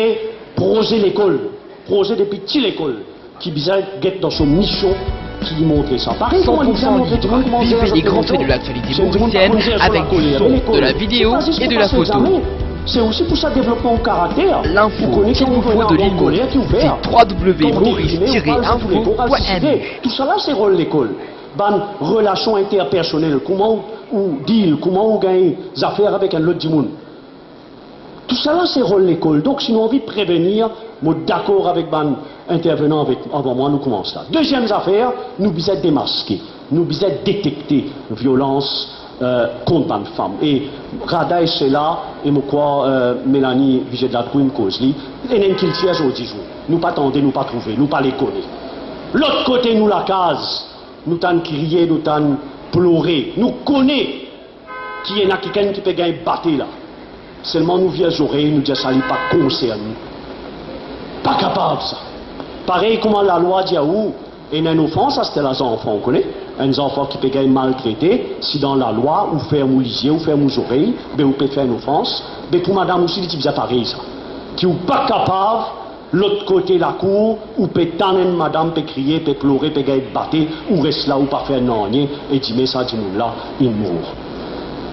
proze lekol. Proze depi ti lekol ki bizin get dan so mision ki li montre sa. Parey kouma li bizin montre dimoun kouma zer so lakoler avek lekol. Cent pour cent libre. Vivez les grands faits de l'actualité mauricienne avec du son, de la vidéo et de la photo. Se osi pou sa devlopman ou karakter. L'info qu'il vous faut de l'humour, c'est trois W maurice tiret info point N E. Tousala se rol lekol. bann relasion interpersonel, kouma ou, ou deal, kouma ou gagn zafer avek enn lot dimoun. Tousala se rol lekol. Donk, si nou anvi prevenir, mo dakor avek bann intervenan avek, avan mwa, nou koumans la. Deziem zafer, nou bizin demaske, nou bizin detekte violans, eh, kont bann fam. E Rada Esela, e mo krwar, eh, Melanie Vizet Latrouy inn koz li, ena enn kiltir zordi zour. Nou pa tande, nou pa trouve, nou pa le kone. Lot kote nou lakaz, nou tann kriye, nou tann plore. Nou kone ki ena kikenn ki pe gagn bate la. Selman nou vir zorey, nou dir sa li pa konsern nou. Pa kapav sa. Parey kouma lalwa dir ou, ena enn ofans aster la zanfan, ou kone? Enn zanfan ki pe gagn maltrete, si dan lalwa ou ferm ou lizie, ou ferm ou zorey, be ou pe fer enn ofans, be pou madam osi li ti bizin parey sa. Ki ou pa kapav lot kote lakour, ou pe tann enn madam pe kriye, pe plore, pe gagn bate, ou res la, ou pa fer nanye, e dime sa dimoun la, inn mour.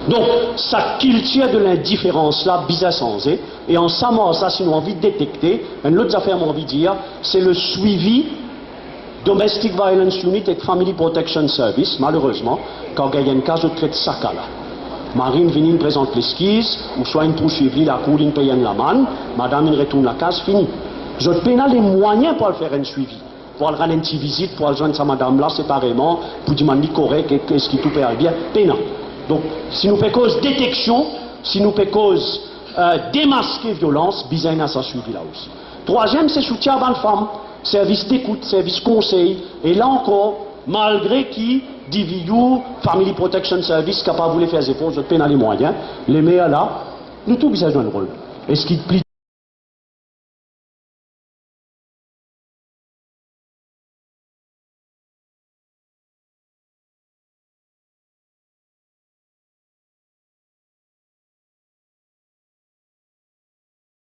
Donk, sa kiltir de lindiferans la bizin sanze, e an sa mars la, si nou anvi detekte, enn lot zafer mo anvi dir, se le swivi Domestic Violence Unit ek Family Protection Service, malerezman, kan gagn enn ka, zot tret sa ka la. Mari inn vini, inn prezant leskiz, ouswa inn pouswiv li lakour, li inn pey enn lamann, madam inn retourn lakaz, fini. Zot pena lemwayin pou al fer enn swivi, pou al rann enn ti vizit, pou al zwenn sa madam la separeman, pou dimann li korek, e eski tou pe al bien, pena. Donk, si nou pe koz deteksion, si nou pe koz, eh, demaske violans, bizin ena sa swivi la osi. Trwaziem, se soutien a bann fam, servis dekout, servis konsey. E la ankor, malgre ki D V U, Family Protection Service, kapav oule fer zefor, zot pena lemwayin, lemer la, nou tou bizin zwe enn rol. Eski pli